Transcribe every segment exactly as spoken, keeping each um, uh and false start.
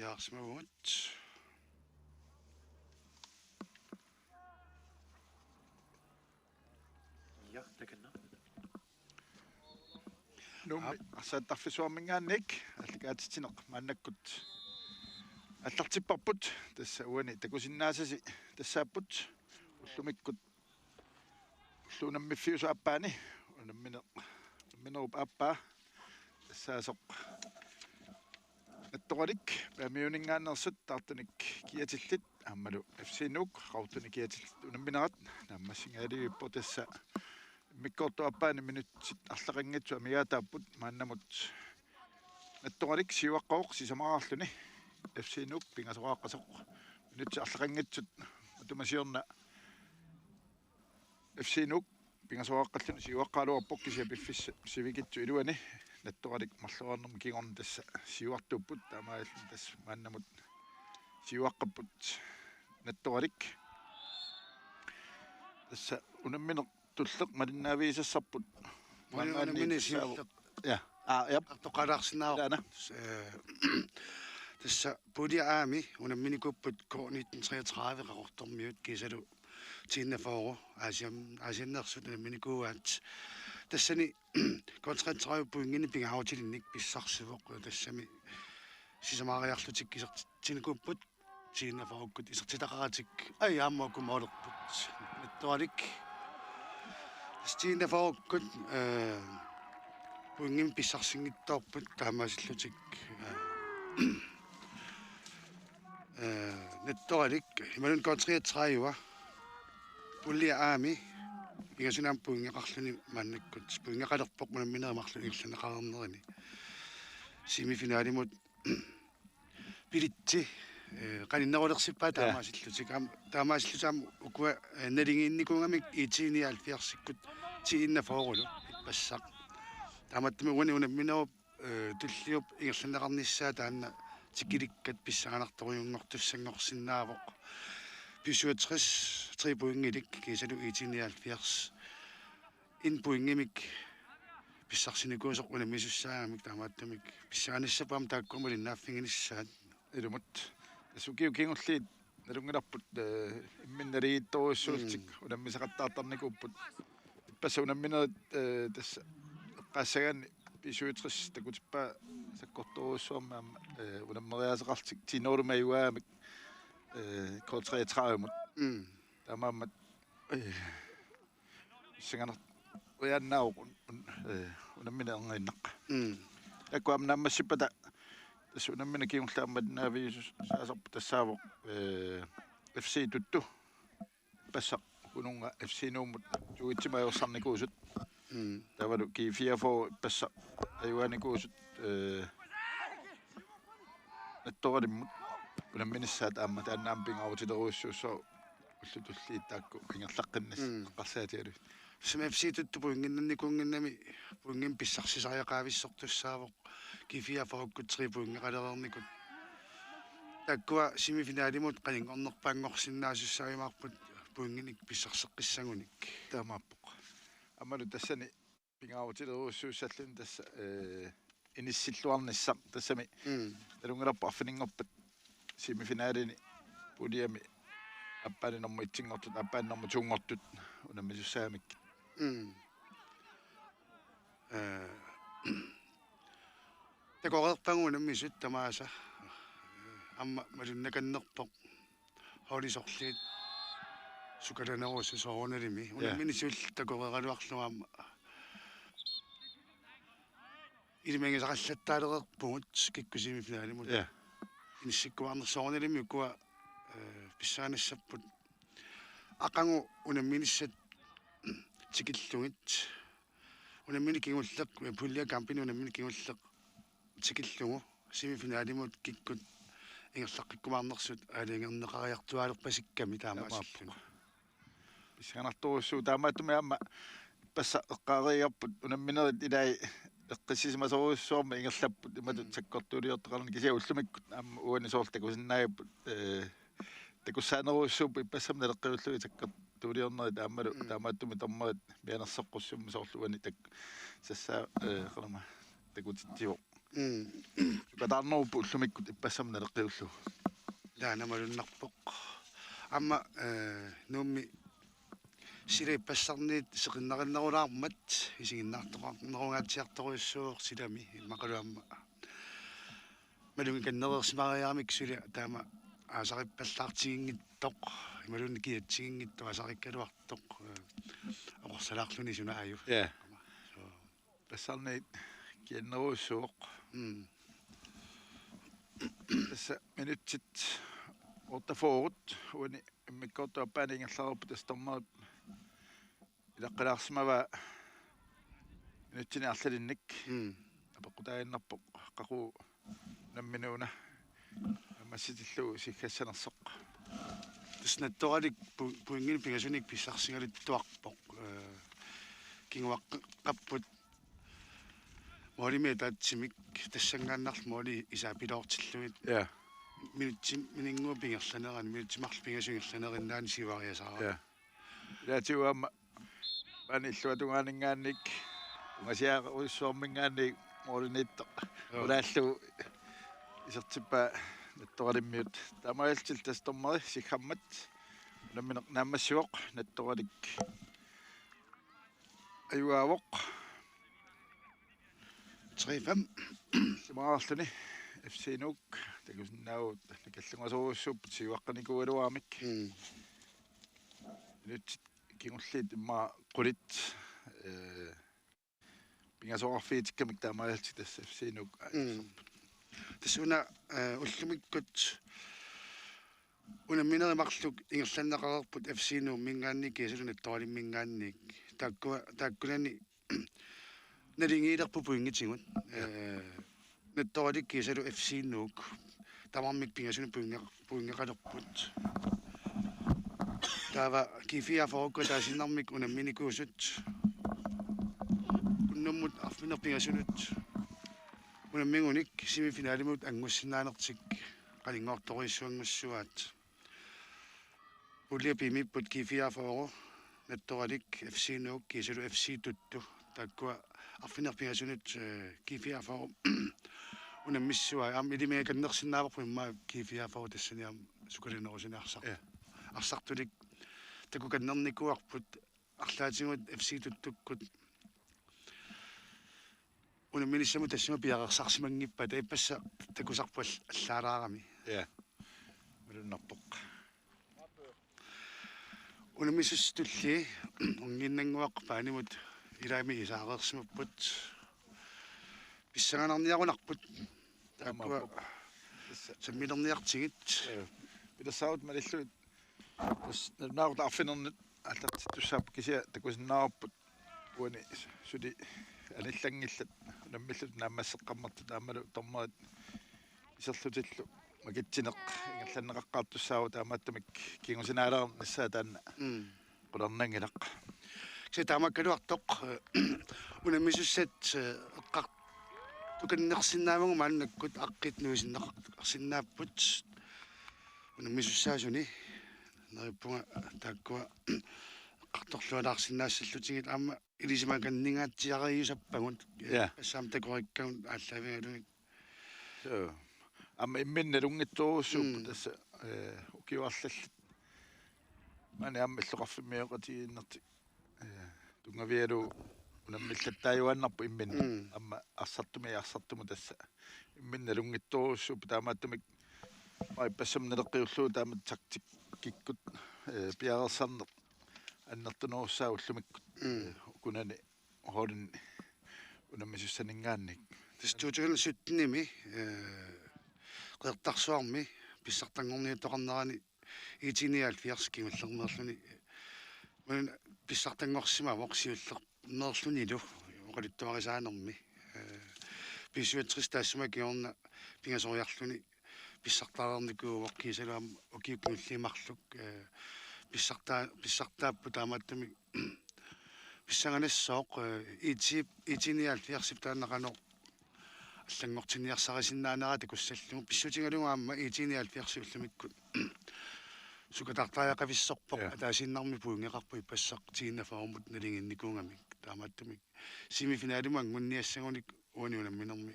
Taarsimavugut. Ja, takanna. Nuummi Aap. Arsaattarfissuarminngaanniit aallakaatitsineq maannakkut aallartipparput, tassa uani takusinnaasasi tassaapput ullumikkut ulloq unammiffiusup aappaani unammine-, unamminerup aappaa tassaasoq Nattoralik Paamiuninngaanneersut taartunik kiatillit aammalu F C Nuuk Qaqortunik kiatillit unamminerat naammassingajalerpoq tassa immikkoortup aappaani minutsit arlaqanngitsut amigaataapput maannamut Nattoralik siuaqqavoq sisamaraarluni F C Nuuk pingasoqaqqasoq minutsit arlaqanngitsut matuma siorna F C Nuuk pingasoqaqqalluni siuaqqaraluarpoq kisianni piffissaq sivikitsoq iluani Nattoralik marloriarnermi kingorna tassa siuartuupput taamaalilluni tassa maannamut siuaqqapput Nattoralik. Tassa unammineq tulleq malinnaavigisassarput. Uani maanngaanniit unammineq tassaavoq. Siulleq. Ja. Aa, jap. Artoqqalaarsinnaavoq. Ilaana. Eh, tassa pulje A-mi unamminikuupput K nitten treogtredive Qaqortormiut kiisalu T enogfyrre Asian, Asianneersut unamminikuuaat. Tassani K treogtredive pointinik pingaarutilinnik pissarsivoq, tassami sisamariarlutik isertitsinikuupput T enogfyrrekkut isertitaqaratik, ai, aamma uku moolerput. Nattoralik. Tassa T enogfyrrekkut, eh, pointimik pissarsinngitsoorput taamaasillutik, eh, eh, Nattoralik imaluunniit K treogtredive pulje A-mi pingasunik aamma pointeqarluni maannakkut pointeqalerpoq unamminerit marluk ingerlanneqareernerini semifinalimut billetsi, eh, qaninnerulersippaat. Ja. Taamaasillutik. Aam-, taamaasillutik aamma ukua, eh, naligiinnikuugamik IT nioghalvfjerdsikkut T enogfyrrelu ippassaq. Taamaattumik uani unamminerup, eh, tulliup ingerlanneqarnissaa taanna tikilikkat pissanganartorujunngortussanngorsinnaavoq. B syvogtres tre pointilik kiisalu IT nioghalvfjerds en pointimik pissarsinikuusoq unammissussaagamik, taamaattumik pissanganassapput aamma taakkua malinnaaffiginissaat. Ilumut. Tassa ukiut kingulliit nalunngilarput, eh, imminnut naligiittorujussuullutik. Mm. Unammisaqattaartarnikuupput. Ippassaq unamminerit, eh, tassa eqqaassagaanni B syvogtres takutippaa sakkortoorujussuarmik aamma, eh, unammeriaaseqarlutik T nul-imik ajugaamik, eh, K treogtredive-mut. Mm. Taamaammat, eh, pissanganartoriaannaavoq un-, un-, eh, unammineq erniinnaq. Mm. Taakku aamma naammassippata tassa unammineq kingulleq aamma naaviisussaasarput tassaavoq, eh, F C Tuttu. Ippassaq ukununnga F C Nuummut to-itsimik ajorsarnikuusut. Mm. Taavalu G fireogfyrre ippassaq ajugaanikuusut, eh, Nattoralimmut unamminissaat aamma taanna aamma pingaarutilerujussuussaaq ullut tulliit taakku ingerlaqqinnissaat. Mm. Eqqarsaatigalugit. Tassa F C Tuttu pointinnannikuunnginnami pointimik pissarsisariaqavissortussaavoq G fireogfyrrekkut tre pointeqalereernikut. Taakkua semifinalimut qaninngornerpaanngorsinnaasussaagaluarput pointinik pissarseqqissagunik. Taamaappoq. Aammalu tassani pingaarutilerujussuussalluni tassa, eh, inissilluarnissaq tassami. Mm. Nalunngilarput arfininngorpat semifinalini puljemi aappaani nummer et-inngortut, aappaani nummer to-nngortut unammisussaagamikkit. Mm. Eh, takoreerpagut unammisut tamaasa. Aamma malunnakannerpoq. Holdit sorliit sukalanerusoq soorunalimi. Ja. Unammineq siulleq takoreeraluarlugu aamma ilimagisaqallattaalereerpugut kikkut semifinalimut. Ja. Inissikkumaarnersut soorunalimi ukua, eh, pissanganassapput. Aqagu unamminissat tikillugit. Unammineq kingulleq, eh, puljekampini unammineq kingulleq tikillugu semifinalimut kikkut ingerlaqqikkumaarnersut aalajangerneqariartuaalerpasikkami taamaasilluni. Taamaappoq. Pissanganartorujussuuvoq taamaattumik aamma ippassaq eqqaareeriarput unamminerit ilai eqqissisimasorujussuarmik ingerlapput imatut. Mm. Sakkortuuliortoqarluni kisianni ullumikkut aamma uani soorlu takusinnaagipput, eh, takussaanerujussuupput ippassaq naleqqiullugit sakkortuuliornerit aammalu. Mm. Taamaattumik dommerit mianersoqqussummik soorlu uani tak-, sassaa, eh, qanama takutitsivoq. Mm. Sukataarnerup ullumikkut ippassamut naleqqiullugu. Taanna malunnarpoq. Aamma, eh, Nuummi sila ippassarniit seqinnarinnerulaarmat isiginnaartoqarnerungaatsiartorujussuuvoq silami immaqalu aamma. Malugikannereersimariaramik suli taama aasarippallaartiginngitsoq, imaluunniit kiatsiginngitsoq aasarikkaluartoq, eh, oqorsalaarluni suna aaju. Ja. So. Passarniit kiannerujussuuvoq. Mm. Tassa minutsit otteogfyrre uani immikkoortup aappaani ingerlareerput tassa dommerit ilaqqalaarsimavaa minutsini arlalinnik. Mm. Apeqqutaaginnarpoq qaqugu unammineq una naammassitillugu isiggassanersoq. Tassa Nattoralik pu-, pointinik pingasunik pissarsigaluttuarpoq. Eh, kinguaqqapput målimik ataatsimik tassanngaannarlu måli isaapiloortillugit. Ja. Minutsi-, minutsimininnguup ingerlanerani, minutsit marluk pingasut ingerlanerinnaani siuariasaarami. Ja. Ilaatigut aamma maani illuatungaaninngaanniit, ungasiarujussuarminngaanniit måliniittoq. Joo. Ulaallu isertippaa Nattoralimmiut. Taamaalillutillu tassa dommeri siggammat unammineq naammassivoq, Nattoralik ajugaavoq. Tre fem. Simaarluni F C Nuuk takusinnaavugut, nakallunngasorujussuupput siuaqqanikuugaluaramik. Mm. Minutsit kingulliit immaqa qulit, eh, pingasoqarfigitikkamik taamaalillutik tassa F C Nuuk. Mm. Tassa una, eh, ullumikkut unamminerit marluk ingerlanneqareerput F C Nuumminngaanniit kiisalu Nattoralimminngaanniit. Taakkua, taakkunani naligiilerput pointitigut. Ja. Eh, Nattoralik kiisalu F C Nuuk. Tamarmik pingasunut pointeq-, pointeqalerput. Taava G fireogfyrre ataasinnermik unamminikuusut. Unnummut arfineq-pingasunut unammigunik semifinalimut anngussinnaanertik qaniggoortorujussuanngussuaat. Pulje B-miipput G fireogfyrre, Nattoralik, F C Nuuk, kiisalu F C Tuttu. Taakkua arfineq-pingasunut, eh, G fireogfyrre unammissuai. Aamma ilimagikannersinnaavarput immaqa G fireogfyrre tassani aamma sukalinerusunik arsar-, ja, arsartulik takukannernikuuarput arlaatigut F C Tuttukkut unamminissamut tassunga piareersarsimanngippata, ippassaq takusarput all-, allaalaarami. Ja. Malunnarpoq. Unammisussat tulliit orniginnannguaq paanimut ilaami isaareersimapput. Pissanganarniarunarput. Taakkua. Taamaappoq. Tassa. Sammilerniartigit. Ja. Pilersaarutit malillugit. Tassa nalunaaqutaq arfineq-marlunut aallartittussaapput, kisianni takusinnaavarput uani suli anillanngillat unammillutik naammasseqqammertut aammalu dommerit iserlutillu makitsineq ingerlanneqaqqaartussaavoq, taamaattumik kingusinaalereernissaa taanna. Mm. Qularnanngilaq. Kisianni taamaakkaluartoq, eh, unammisussat, eh, eqqartukannersinnaavagut maannakkut, aqqit nuisinneqarsinnaapput unammisussaasuni. Neriuppunga taakkua eqqartorlualaarsinnaassallutigit, aamma ilisimakanningaatsiariusappagut. Ja. Tassa aamma takorikkagut aallaavigalugit. So, aamma imminut nalunngitsorujussuupput. Mm. Tassa, eh, ukiut arlallit maani aamma illoqarfimmioqatigiinnertik, eh, tunngavigalugu unammillattaajuaannarpoq imminut. Mm. Aamma arsartumik arsartumut tassa imminut nalunngitsorujussuupput, taamaattumik aamma ippassaq naleqqiullugu taamatut taktikkikkut, eh, piareersarneq annertunerussaaq ullumikkut. Mm. Eh, ukunani holdini unammisussaaninngaanniit. Tassa to tusind syttenimi, eh, Qeqertarsuarmi pissartanngorniuttoqarnerani I T nioghalvfjerds kingullermeerluni. Maanna pissartanngorsimavoq siullermeerlunilu oqaluttuarisaanermi. Eh, B syvogtres taassuma kingorna pingasoriarluni pissartaareernikuuvoq, kiisalu aamma ukiut kingulliit marluk, eh, pissartaa-, pissartaapput, taamaattumik pissanganassaaq, eh, I T, I T nioghalvfjerdsip taanna qanoq allanngortinniarsarisinnaanera takussallugu, pissutigalugu aamma I T nioghalvfjerds ullumikkut sukataartariaqavissorpoq. Ja. Ataasiinnarmik pointeqarpoq ippassaq ti enogfyrremut nalinginnikuugamik. Taamaattumik semifinalimut anngunniassagunik uani unamminermi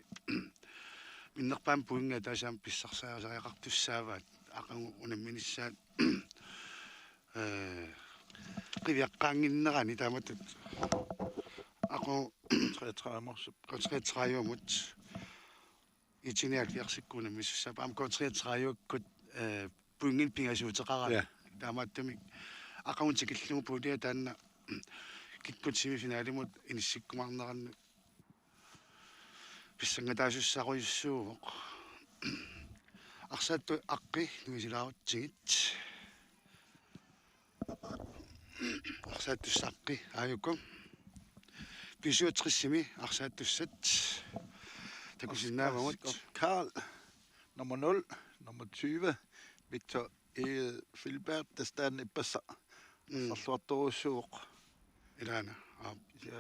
minnerpaamik pointit taasaam pissarsaarisariaqartussaavaat aqagu unamminissaat, eh, qiviaqqaannginnerani taamatut aqagu treogtredive-mut. Treogtredive-mut. I T nioghalvfjerdsikkut unammisussaappat aamma K treogtredive-kkut, eh, pointit pingasuuteqaraat. Ja. Taamaattumik aqagu tikillugu puulia taanna kikkut semifinalimut inissikkumaarnerannut pissanngataasussarujussuuvoq. Arsaattut aqqi nuisilaarutsigit. Arsaattussat aqqi aajuku. B syvogtresimi arsaattussat takusinnaavagut. Karl, nummer nul, nummer tyve, Victor E. Filbert, tassa taanna ippassaq. Mm. Arsarluartorujussuuvoq. Ilaana. Aap. Ja.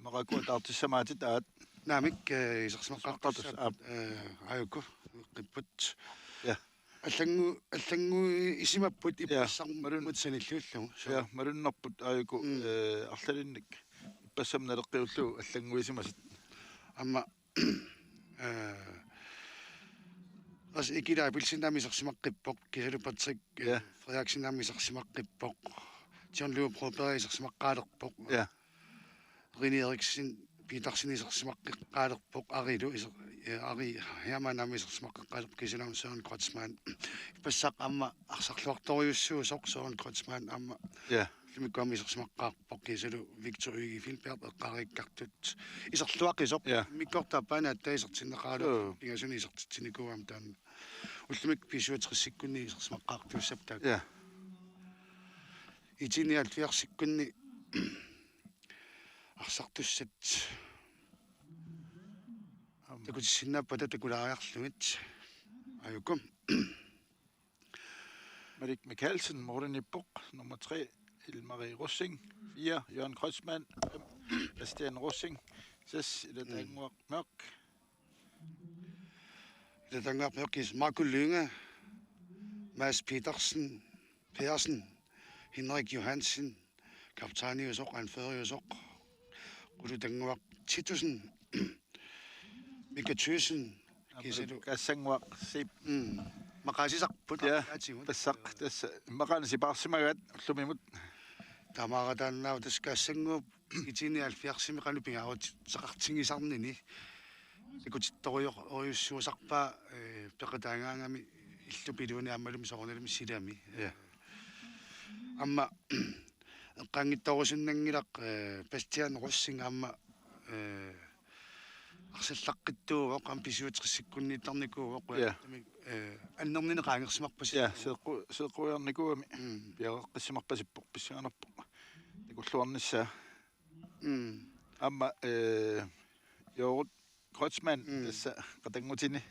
Maqaku taartissamaatit aat. Naamik, eh, isersimaqqaartussat, aap, eh, aajuku qipput. Ja. Allanngu-, allannguisimapput. Ja, ippassarmut malun-, sanilliullugu. Suu. Ja, malunnarput aajuku, mm, eh, arlalinnik. Ippassamut naleqqiullugu allannguisimasat. Aamma, eh, as Ikila Abelsen aamma isersimaqqippoq, kiisalu Patrick, eh, ja, Frederiksen aamma isersimaqqippoq. John Leo Broberg isersimaqqaalerpoq. Ja. Rene Eriksen Petersen isersimaqqeqqaalerpoq, Arilu iser-, eh, Ari Hermann aamma isersimaqqeqqaalerpoq, kisianni Søren Kreutzmann. Ippassaq aamma arsarluartorujussuusoq Søren Kreutzmann aamma. Ja. Ullumikkut aamma isersimaqqaarpoq, kisianni Victor Øgifilberg eqqaariikkartut. Iserluaqisoq. Ja. Immikkoortoq aappaanut aatsaat isertinneqaraluarpoq. Suu. Pingasunik isertitsinikuuvoq aamma taanna. Ullumikkut B syvogtresikkunni isersimaqqaartussat taakku. Ja. I T nioghalvfjerdsikkunni arsartussat. Aamma. Takutissinnaappata takulaariarlugit. Aajuku. Malik Mikkelsen, målmandiuvoq, nummer tre, Ellen Marie Rosing, fire, Jørgen Kreutzmann, fem, Bastian Rosing, seks, Ilataannguaq Mørch. Ilataannguaq Mørch, Marco Lynge, Mads Petersen, Pedersen, Henrik Johansen, kaptajniusoq, anføriusoq, Qulutannguaq Titussen, Mika Thyssen, aamma kiisalu Kassannguaq Sip. Mm. Maqaasisarput. Ja, arlaatigut. Ippassaq, tassa immaqaana sipaarsimagaat ullumimut. Tamaara taannaavoq tassa Kassannguup I T nioghalvfjerdsimi qanoq pingaaruteqartigisarnini. Takutittorujussuusarpaa, eh, peqataagaangami illup iluani aammalumi soorunalimi silami. Ja. Aamma eqqaanngitsorusunnanngilaq, eh, Bastian Rosing aamma, eh, arsallaqqittuuvoq, aamma B syvogtresikkunniittarnikuuvoq. Ja. Taamik, eh, annernineq qaangersimarpasi. Ja, seeqqu-, seeqquiarnikuugami. Mm. Piareqqissimarpasippoq, pissanganarpoq. Takulluarnissaa. Mm. Aamma, eh, Jørgen Kreutzmann, mm, tassa qatanngutini.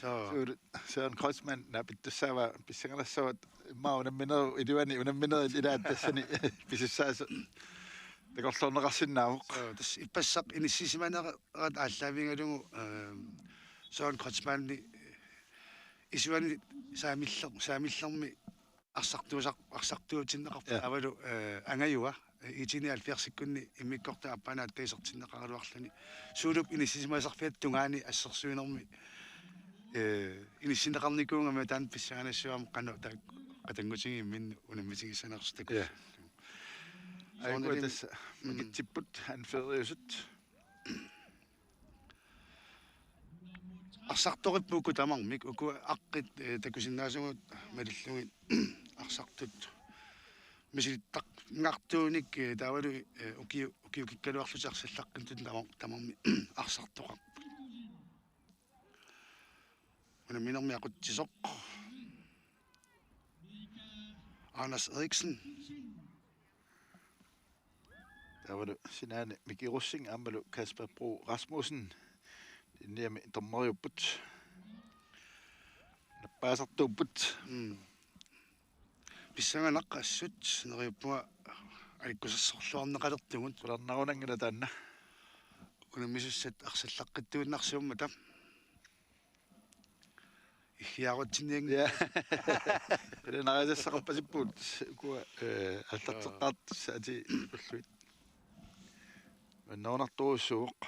Suu. Suulu Søren Kreutzmann naapittussaavaa, pissanganassavat, immaqa unamminerup iluani unamminerit ilaat tassani pisussaasoq takorloorneqarsinnaavoq. Suu, tassa ippassaq inissisimanerat aallaavigalugu, ehm, Søren Kreutzmanni isuani saamiller-, saamillermi arsartuusar-, arsartuutinneqarpoq. Ja. Taavalu, eh, angajua, eh, I T nioghalvfjerdsikkunni immikkoortoq aappaanut aatsaat isertinneqaraluarluni. Suulup inissisimasarfiata tungaani assersuinermi, eh, inissinneqarnikuugami taanna pissanganassavarput qanoq taakku qatanngutigiit imminnut unammitigissanersoq takussallugu. Ja. Aajuku soorunalimi tassa, mm, makitsipput anføriusut. Arsartoqarput uku tamarmik, uku aqqit, eh, takusinnaasugut malillugit arsartut. Misilittarnartuunik, eh, taavalu, eh, ukiu-, ukiukikkaluarlutik arsallaqqinnittut tamar-, tamarmik arsartoqarput. Unamminermi aqutsisoq. Anders Eriksen. Taavalu sinaani Miki Rosing aammalu Kasper Bro Rasmussen. Inniami dommeriupput. Nappaasartuupput. Mm. Pissanganaq assut neriuppunga alikkusersorluarneqalertugut. Qularnarunanngilaq taanna. Unammisussat arsallaqqittuinnarsiummata. Ihiarutsinnianngilaq. Ja. Qilanaarisassaqarpasippugut ukua, eh, aallarteqqaartussaatit ullugit. Mannerunartorujussuuvoq.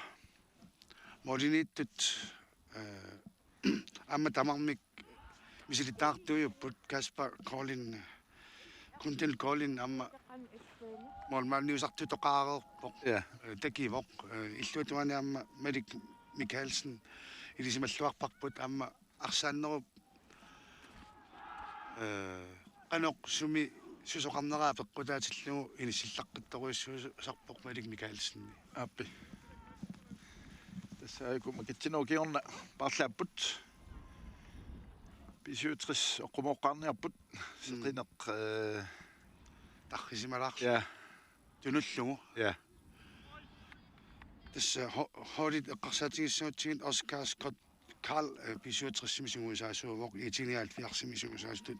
Målimiittut, eh, aamma tamarmik misilittagartuujupput. Kasper Kolding, Kundel Kolding aamma målmandiusartoqareerpoq. Ja. Eh, takivoq, eh, illuatungaani aamma Malik Mikkelsen ilisimalluarparput aamma arsaannerup, eh, qanoq sumi susoqarneraa peqqutaatillugu inissillaqqittorujussuusarpoq Malik Mikkelsen. Aappi. Tassa aajuku makitsinut kingorna paarlaapput. B syvogtres oqqumoqqaarniarput. Mm. Seqineq, eh, tarrisimalaarluni. Ja. Tunullugu. Ja. Tassa ho-, holdit eqqarsaatigissagutsigit Oscar Scott Karl, eh, B syvogtres-imi sungiusaasuuvoq, I T nioghalvfjerds-imi sungiusaasutut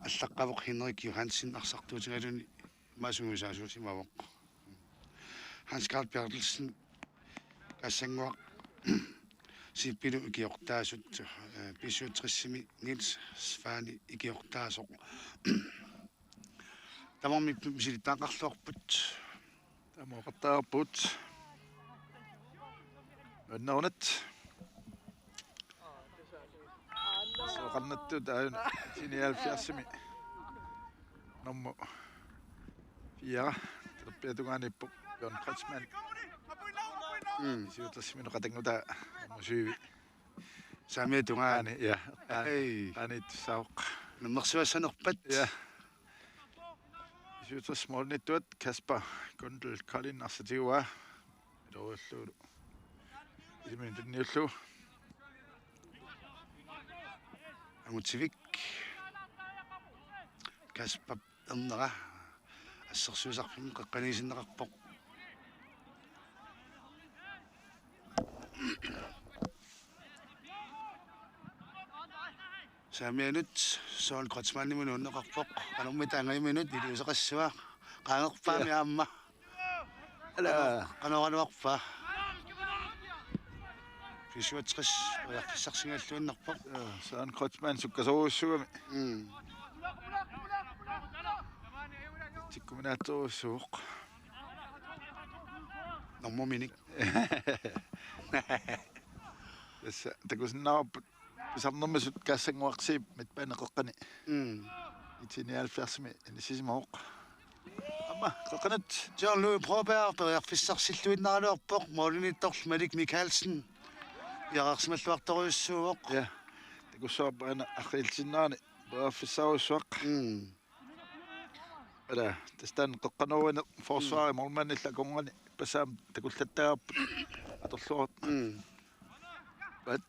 allaqqavoq. Henrik Johansen arsartuutigaluni aamma sungiusaasuusimavoq. Hans Karl Berthelsen, Kassannguaq, Sipilu ikiortaasut, eh, B syvogtres-imi Niels Svane ikiortaasoq. Tamarmik misilittagaqarluarput. Taama oqartarput. Nuannerunat. Soqarnattut aajuna I T nioghalvfjerds-imi. Nummer fire. Talerpiata tungaaniippoq John Kreutzmann. Mm. Siutersiminut qatanngutaa nummer syv. Saamiata tungaani. Aani, ja. Hej. Aani tussaavoq. Nummer syv-assanerpat. Ja. B syvogtres målimiittuat Kasper Kundel Kolding arsaq tiguaa. Iluullulu. Isimi tunniullu. Angutsivik. Kasper ernera. Assersuisarfimmi qeqqaniisinneqarpoq. Saamianut Søren Kreutzmannimut nuunneqarpoq. Qanormita angajuminut iliuuseqassava. Qaangerpaami. Ja. Aamma. Ala. Qanoraluarpa. B syvogtres periarfissarsigalluinnarpoq. Ja, Søren Kreutzmann sukkasoorujussuugami. Mm. Tikkuminaatsorujussuuvoq. Normuminik. Tassa takusinnaavarput pisarnermisut Kassannguaq Zeeb midtbaneqeqqani. Mm. I T nioghalvfjerds-imi inissisimavoq. Aamma qeqqanut. John Louis Broberg periarfissarsilluinnaraluarpoq, målimiittorlu Malik Mikkelsen piareersimalluartorujussuuvoq. Ja. Takussavarput aana arriillitinnerani periarfissaarujussuaq. Mm. Ala, tassa taanna qeqqanoorinneq forsvari, mm, målmandillu akornanni passaam takullattagarput atorluarput. Mm. Pat.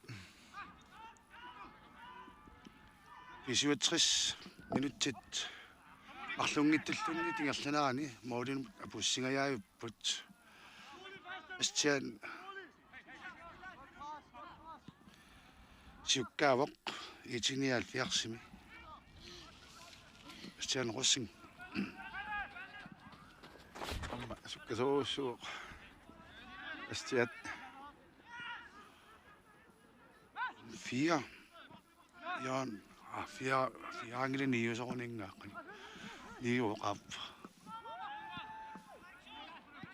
B syvogtres minutsit marlunngittulluunniit ingerlanerani målimut apuussingajaajupput. Bastian siukkaavoq I T nioghalvfjerds-imi. Bastian Rosing. Aamma sukkasoorujussuuvoq. Bastian. Fire. Jaan, ah, fire, fire angili niusoruningaaqan. Niuoqaap.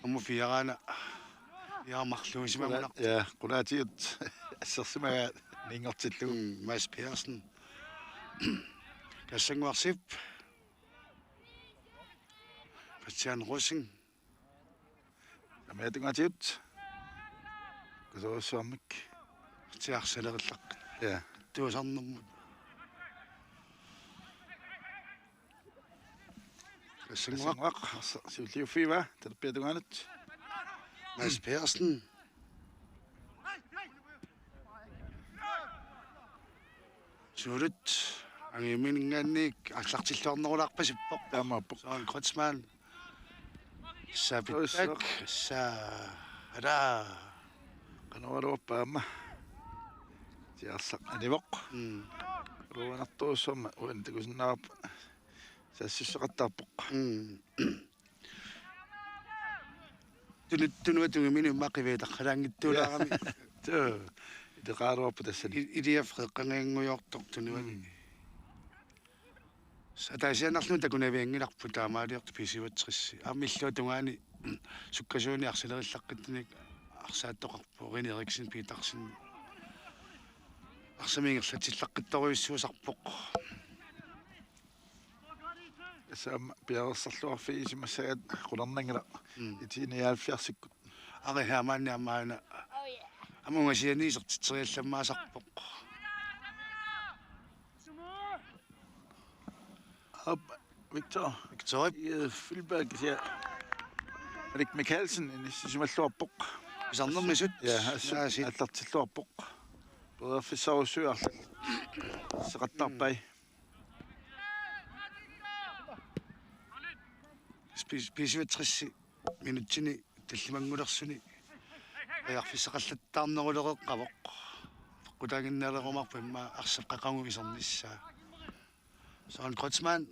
Aamma fireana. Ja, marluusimamunaq. Ja, qulaatigut assersimagaat niinngortillugu. Mm, Mads Pedersen. Kassannguaq Zeeb. Bastian Rosing. Saamiata tungaatigut. Kusoorsuarmik. Tiarsalerilaq. Ja. Tuusarnermut. Kassannguaq. Kassannguaq. Arsa-, siulliuffigaa, talerpiata tungaanut. Mads Pedersen. Suulut angajumininngaanniit aallartilluarnerulaarpasippoq. Taamaappoq. Søren Kreutzmann. Saapittak. Uissoq. Sa-, ala. Qanoraluarpa aamma. Tiarsaq anivoq. Mm. Ruanartuussuarma uani takusinnaavarput. Saassussaqattaarpoq. Mm. Tunu-, tunuata tungiminut immaqa qiviataqqalaanngitsuulaarami. Tuu. Iteqaraluarpoq tassani. I-, iliaf qeqqannganngujoortoq tunuani. Mm. Ataasiaannarlugu takunavianngilarput taamaaliortoq B syvogtres. Aamma illuatungaani sukkasuunik arsalerillaqqittunik eqqarsaattoqarpoq, René Eriksen Petersen. Arsamik ingerlatsillaqqittorujussuusarpoq. Saam piareersarluarfigisimassagat qularnanngilaq. Mm. I T nioghalvfjerdsikkut. Ari Hermann aamma aana. Aamma ungasiani isertitseriallammaasarpoq. Aap, Victor. Victor. Ja, Filberg, ja. Erik Mikkelsen, inissisimalluarpoq. Pisarnermisut. Ja, assut. Aallartilluarpoq. Periarfissarujussuit arlallit seqattarpai. Spis-, B syvogtres minutsini tallimanngulersuni periarfissaqallattaarnerulereeqqavoq. Peqqutaaginnalerumaarpoq immaqa arsaq qaqagu isernissaa. Søren Kreutzmann.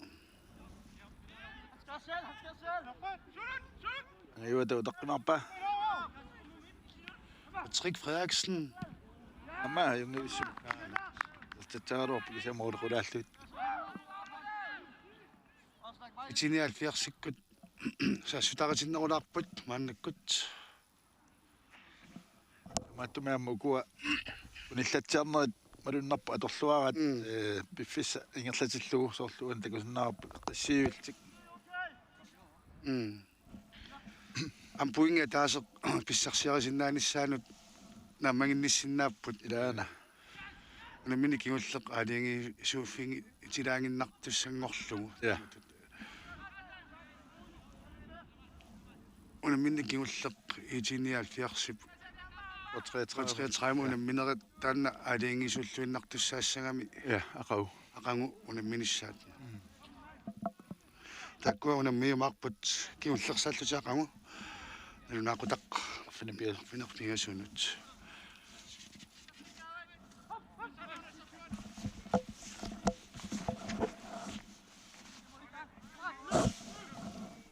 Ajuata utaqqimaarpaa. Patrick Frederiksen. Aamma, ajunngivissumik. Tatsaaruorput kisianni måli qulaallugit. I T nioghalvfjerdsikkut saassutaarutinnerulaarput maannakkut. Taamaattumik aamma ukua unillatsiarnerit malunnarpoq atorluaraat, mm, eh, piffissaq ingerlatillugu soorlu uani takusinnaavarput qissiiviltik. Mm. Aamma pointi ataaseq pissarsiarisinnaanissaanut naammaginnissinnaapput. Ilaana. Unammineq kingulleq aalajangiisuuffigitilaaginnartussanngorlugu. Ja. Unammineq kingulleq I T nioghalvfjerdsip. Og treogtredive. Treogtredive unamminerit taanna aalajangiisuulluinnartussaassagami. Ja, aqagu. Aqagu unamminissaat. Mm. Taakkua unammiumaarput kingullersaallutik aqagu. Nalunaaqutaq. Arfineq-pingasunut.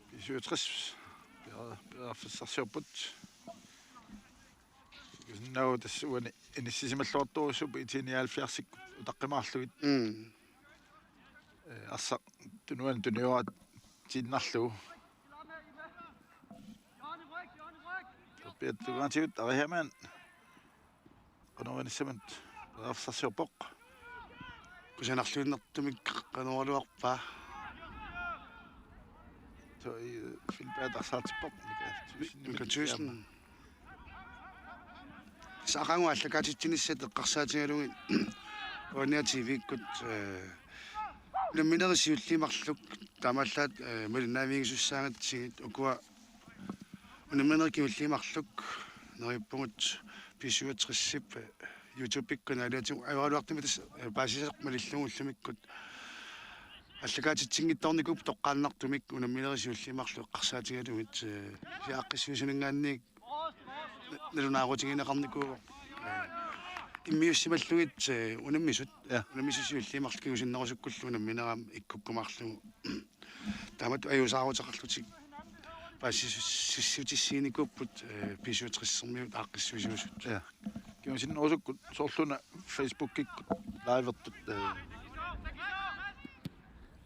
B syvogtres. Periarfissarsiorput. Kisianni tassa uani inissisimalluartorujussuupput I T nioghalvfjerdsikkut utaqqimaarlugit. Mm. Eh, arsaq tunuani tunioraatiinnarlugu. Topiat tungaatigut Ari Hermann. Qanoq inissamut periarfissarsiorpoq. Kusanarluinnartumik qanoraluarpaa. Så i Filbert arsaartippoq. Mika Thyssen. Mika Thyssen. Tassa aqagu aallakaatitsinissat eqqarsaatigalugit Uania T V-kkut, eh, unamminerit siulliit marluk taamaallaat, eh, malinnaavigisussaagatsigu ukua unamminerit kingulliit marluk neriuppugut B syvogtresip, eh, YouTube-ikkut aalaatigut ajoraluartumik tassa, eh, paasisaq malillugu ullumikkut aallakaatitsinngitsoornikuupput toqqaannartumik unamminerit siulliit marluk eqqarsaatigalugit, eh, kisianni aaqqissuisuminngaanniit nalunaarutigineqarnikuuvoq. Eh, immiussimallugit, eh, unammisut. Ja. Unammisut siulliit marluk kingusinnerusukkullu unamminerit ikkukkumaarlugu. Taamatut ajuusaaruteqarlutik paasissutissiinikuupput, eh, B syvogtresimiut aaqqissuisuusut. Ja. Kingusinnerusukkut soorlu una Facebookikkut livertut, eh,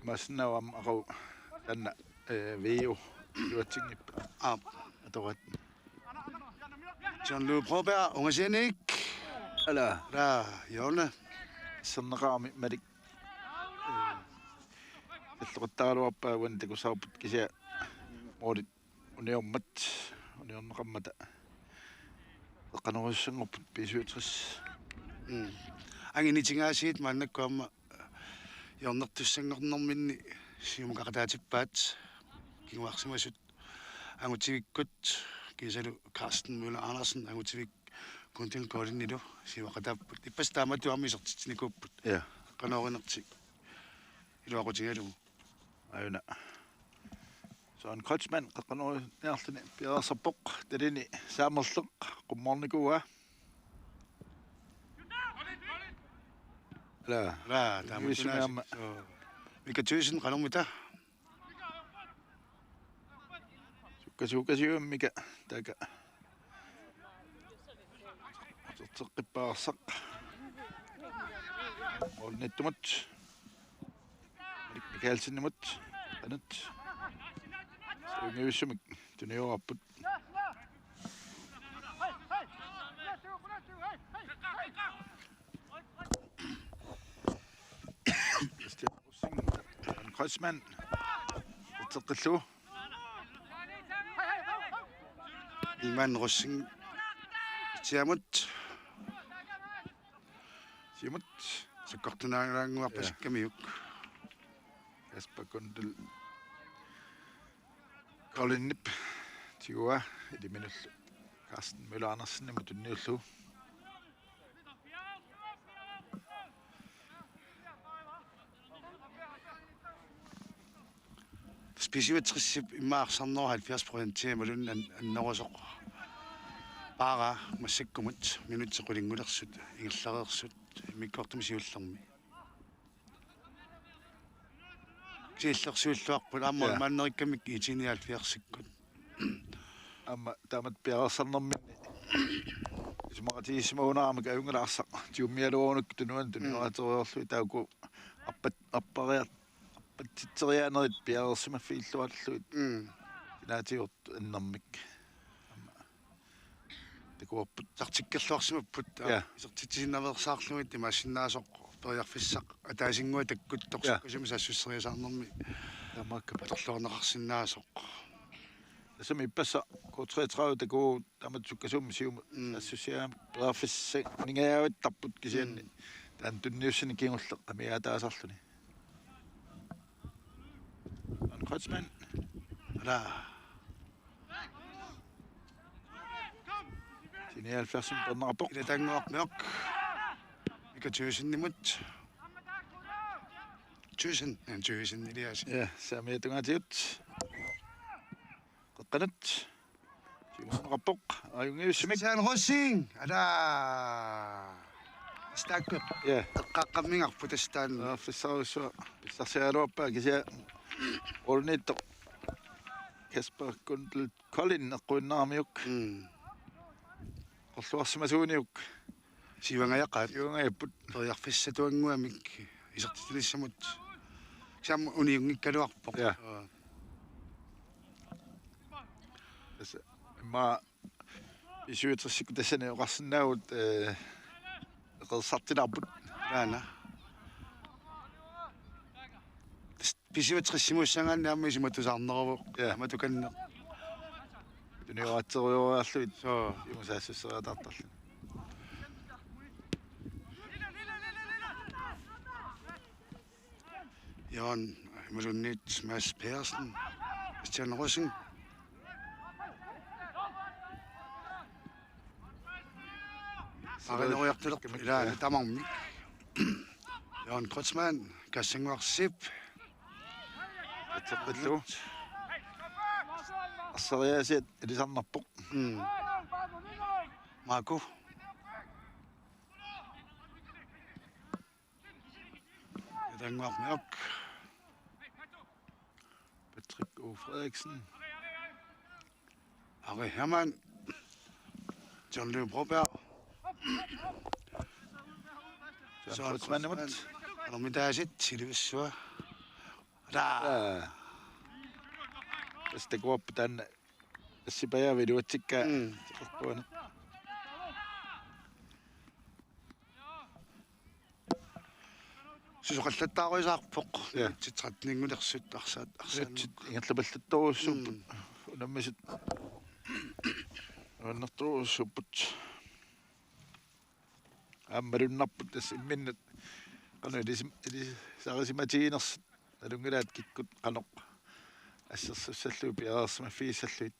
imaassinnaavoq aamma aqagu taanna, eh, video iluatsinngippat. Aap. Atoraat. John Lou Broberg, ungasianik. Ala. Ala, Jonna. Serneqarami Malik. Eh, talloqattaaraluarpaa uani takusarput kisianni målit uniormat, uniorneqarmata. Eqqanorujussuanngorput B syvogtres. Mm. Anginitigaasiit maannakkut aamma hjørnertussanngornerminni siumukaqataatippaat kinguarsimasut Angutivikkut kiisalu Carsten Møller Andersen Angutivik Kundin Koldinilu siuaqataapput. Ippassaq taamatut aamma isertitsinikuupput. Ja. Qanoq inertik iluaqutigalugu. Ajuna. Søren Kreutzmann, qeqqanoorniarluni piareersarpoq, talini saamerleq, qummoornikuuaa. Ala. Ala, taama Louis tunaasi. Aamma. Joo. Mika Thyssen, qanormita? Sukka, sukka, siuammika, taaka. Aserteqqippaarsaaq. Målnittumut. Erik Mikkelsenimut. Anut. Siungiussumik tunioraarput. Kreutzmann. Teqqillugu. Iman Rosing. Siamut. Siamut. Sakkortunaannguarpasikkamiuk. Kasper Kundel. Kolinip. Tigua. Iliminullu. Carsten Møller Andersenimut tunniullugu. Tassa B-syvogtresip immaqa arsarnerup halvfjerds procent imaluunniit an-, annerusoq. Paara massakkumut minutsit qulinngulersut ingerlareersut immikkoortumi siullermi. Siullersuilluarput aamma. Ja. Maannerikkamik IT-nioghalvfjerdsikkut. Aamma taamatut piareersarnerminni isumaqatigiissimagunarami ajunngilaarsa tiummialuarunuk tunuani tunioraateriorlugit taakku arpat-, arpariat-, arpatsitseriaanerit piareersimaffigilluarlugit. Mm. Sinaatigut annermik. Aamma takuarput. Taktikkerluarsimapput. Ja. Isertitsisinnaveersaarlugit imaassinnaasoq periarfissaq ataasinnguaq takkuttoq. Ja. Sukkasuumik saassusseriasaarnermi. Taamaakka atorluarneqarsinnaasoq. Tassami ippassaq K treogtredive takuuk taamatut sukkasuumik siumut. Mm. Saassussiaamik periarfissaanngajavittarput kisianni. Mm. Taanna tunniussani kingulleq amigaataasarluni. Jan Kreutzmann. Ala. T-nioghalvfjerds peerneqarpoq. Ilataannguarmioq. Mika Thyssen-imut. Thyssen, ja, Thyssen Elias. Ja, saamiata tungaatigut. Qeqqanut. Siumoqarpoq. Ajunngivissumik. Jan Rosing. Ala. Stakkup. Ja. Eqqaaqqammingarput tastaan. Aa, fissarujussuaq. Pissarsiaraluarpaa kisianni. Orniittoq. Kasper Kundel Kolin eqquinnaramiuk. Mm. Qorluarsimasuuniuk. Siuangajaqaat. Siuangajapput. Periarfissatuannguamik isertitinissamut. Kisianni uniunngikkaluarpoq. Ja. Aa. Tassa immaqa B-syvogtresikkut tassani oqarsinnaavugut, eh, eqeersartilaarput. Taanna. B-syvogtresimussagaanni aamma isumatusaarneruvoq. Ja. Aamma tukanneq. Tunioraaterioriarlugit. Soo. Siumut saassusseriataartarluni. Jørgen, imaluunniit Mads Pedersen, Christian Rosing. Arinoriartulerpoq ilaa tamarmik. Jørgen Kreutzmann, Kassannguarsip. Ateqqillugu. Arsariaasiat ilisarnarpoq. Mm. Maaku. Ilataannguarmioq. Patrick O. Frederiksen. Ari Hermann. John Løve Broberg. Søren Kreutzmannimut. Anormitaasit, Silivissua. Taa. Taa. Tassa takuarput taanna. Assipajaavi iluatsikkaa. Mm. Tiqerpuani. Susoqallattaaruisaarpoq. Ja. Minutsit tretteninngulersut arsaat, arsaat. Minutsit ingerlapallattorujussuupput. Mm. Unammisut. Nuannertorujussuupput. Aamma malunnarput tassa imminnut. Qanoq ilisim-, ilisarisimatiginersut. Nalunngilaat kikkut qanoq assersussallugit piareersimaffigissallugit.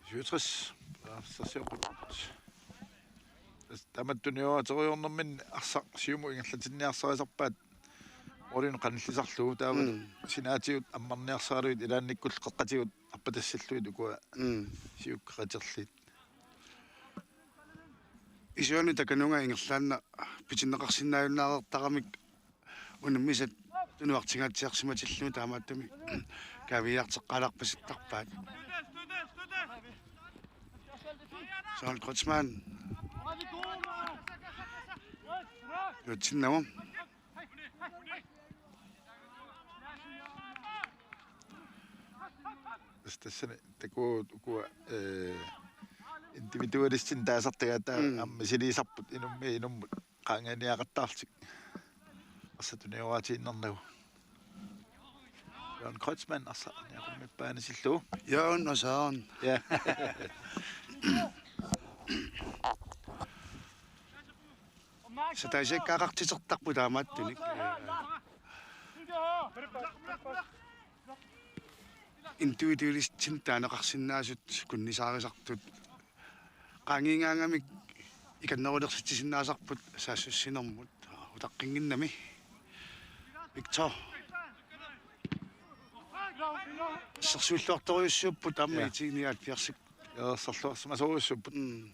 Syvogtres. Aa, sassiorput. Tassa taamatut tunioraateriornerminni arsaq siumut ingerlatinniarsarisarpaat. Orlin qanillisarlugu taava. Mm. Sinaatigut ammarniarsaralugit ilaannikkullu qeqqatigut arpatassallugit ukua. Mm. Siukkat qaterliit. Isuani takanunga ingerlaannaq pitinneqarsinnaajunnaartaramik unammisat tunuartingaatsiarsimatillugu taamaattumik kaaviiaarteqqaalaarpasittarpaat. Søren Kreutzmann. Iluatsinnagu. Tassa tassani takuagut ukua, eh, Individualistin taasartagaat Mm. aamma misiliisarput inummi inummut qaangiiniaqattaarlutik. Arsaq tunioraatinnernagu. Jørgen Kreutzmann arsaq niaqummippaanisillugu. Jørgen og Søren. Ja. Sataasiakkaaqartitertarput taamaattunik. Individualistin taaneqarsinnaasut kunnisaarisartut qaangiigaangamik ikannerulersitsisinnaasarput saassussinermut utaqqinnginnami. Victor. Assersuilluartorujussuupput aamma Ja. I T nioghalvfjerds. Ja, asserluarsimasorujussuupput. Mm.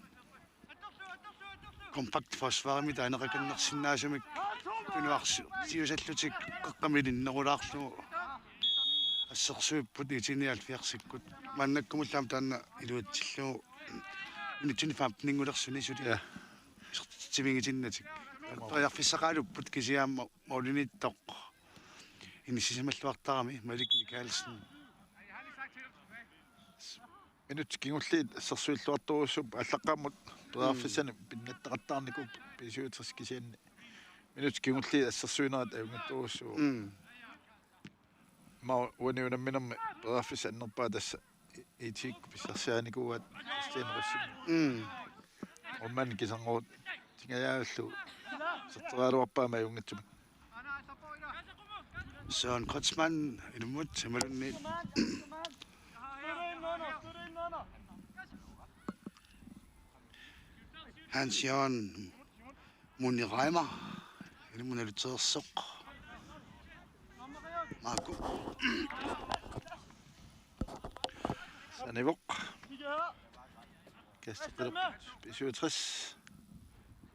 Kompakt forsvarimi taaneqakannersinnaasumik tunuarsiusallutik qeqqamilinnerulaarlugu assersuipput I T nioghalvfjerdsikkut. Maannakkumullu aamma taanna iluatsillugu minutsini femteninngulersuni suli Ja. Isertitsimigitinnatik. Periarfissaqaalupput kisianni aamma målimiittoq inissisimalluartarami Malik Mikaelsen. Minutsit kingulliit assersuilluartorujussuupput aallaqqaammut periarfissanik pinnattaqattaarnikuupput B syvogtres kisianni. Minutsit kingulliit assersuinerat ajunngitsorujussuuvoq. Mm. Aamma uani unamminermi periarfissaq annerpaaq tassa I-, I T-kkut pissarsiarinikuuaat Kristian Rosing. Mm. Orman kisangoot tingajaallu serterialuarpaami ajunngitsumik. Søren Kreutzmann, ilummut, imaluunniit. Hans Jørgen Muni Reimer, ilummut nalutseersoq. Marco. Sanivoq. Kasteqqilerput B syvogtres.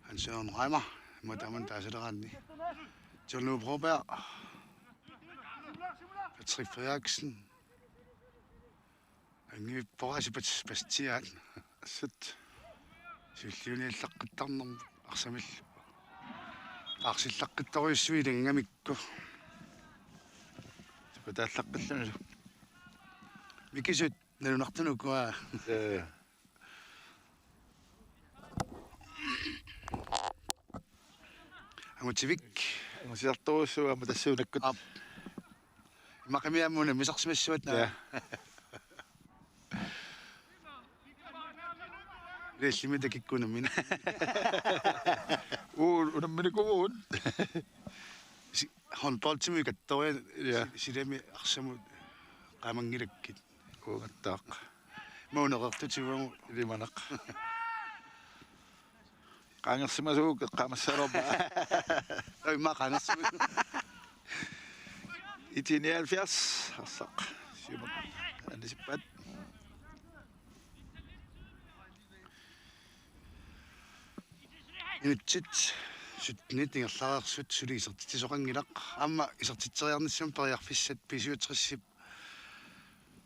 Hans Jørgen Reimer, imaattoq taamani taasaleraanni. John Lou Broberg. Patrick Frederiksen. Angivippara Sebastian. Assut. Siulliuniallaqqittarnermut arsamillu. Taarsillaqqittorujussuit ilanngamikku. Sipataallaqqillunilu. Mikisut nalunartunukua. Ee. Angutivik. Angusiartorujussuuvoq aamma tassuunakkut. Aap. Imaqqami aamma unammisarsimassavat. Ja. Ilaallimmi takikkunamina. Uu, unamminikuuvugut. Si-, håndboldimi kattoria Ja. Si-, silami arsamut qaamanngilakkit. Uungattaaq. Mauneqartutivamu ilimanaq. Qaangersimasuuvoq eqqaamassagaluarpara. Oi, immaqa qaangersimasuuvoq. I T nioghalvfjerds, arsaq. Siumut. Anisippat. Minutsit syttenit ingerlareersut suli isertitsisoqanngilaq. Aamma isertitseriarnissamut periarfissat B syvogtres-ip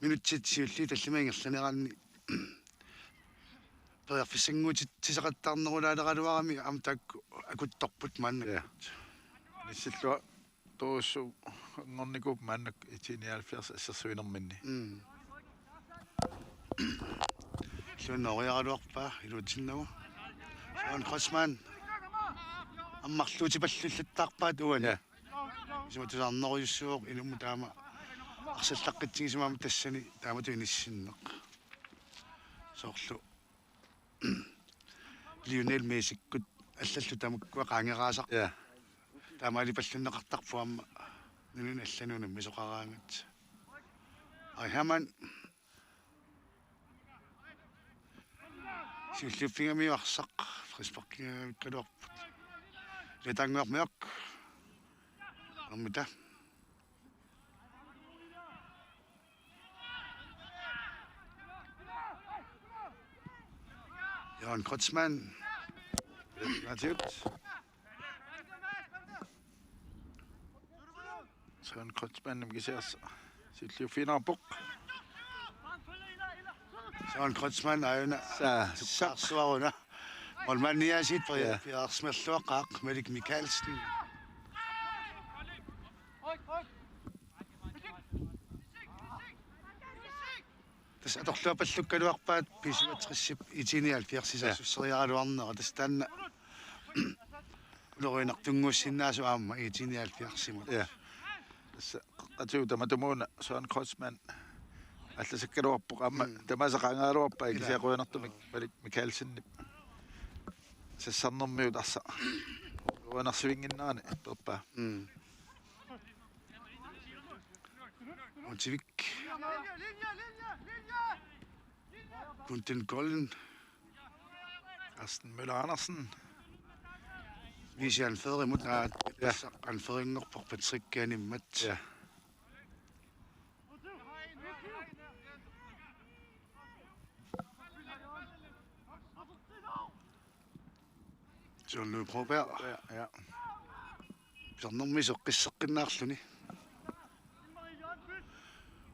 minutsit siulliit tallimat ingerlaneranni periarfissannguutitsisaqattaarnerulaaleraluarami aamma taakku akuttorput maanna. Ja. Nissilluartorujussuanngornikuupput maannakkut I T nioghalvfjerds assersuinerminni. Mm. Illuanna oriaraluarpaa iluatsinnagu. Søren Kreutzmann. Ammarluutipallullattaarpaat uani. Ja. Isuma tusarnerujussuuvoq inummut taama arsallaqqitsigisimagamik tassani taamatut inissinneq. Soorlu Lionel Messi-kkut allallu tamakkua qaangeraasarput. Ja. Taamaalipallunneqartarpoq aamma nunani allani unammisoqaraangat. Ai Hermann. Siulliuffigamiuk arsaq, frisparkigamiukkaluarput. Letaannguarmiuk. Ammita. Jørgen Kreutzmann. Mathiut. Søren Kreutzmannimik kisianni siulliuffigineqarpoq. Søren Kreutzmann aajuna. Sa-, sa-, saarsuaruna. Målmandiaasiit Ja. Piarsmerluaqaaq Malik Mikaelsen. Tassa atorluarpallukkaluarpaat B syvogtresip I T nioghalvfjerdsip Ja. saassusseriaraluarnera, tassa taanna ulorianartunngussinnaasut aamma I T nioghalvfjerdsimut. Ja. Tassa qeqqatigut tamatumuuna Søren Kreutzmann allasakkaluarpoq aamma Mm. tamaasa qaangaluarpaa Ila. kisianni qujanartumik Malik Mikaelsenip sassarnermiut arsaq. Uanarsivinnginnerani peerpaa. Mm. Utsivik. Kunten Golden. Carsten Møller Andersen. Visi anførimut, aa, Ja. tassa anførinngorpoq Patrick Animmat. Ja. John Louis Broberg. Ja, ja. Pisarnermi soqqisseqqinnaarluni.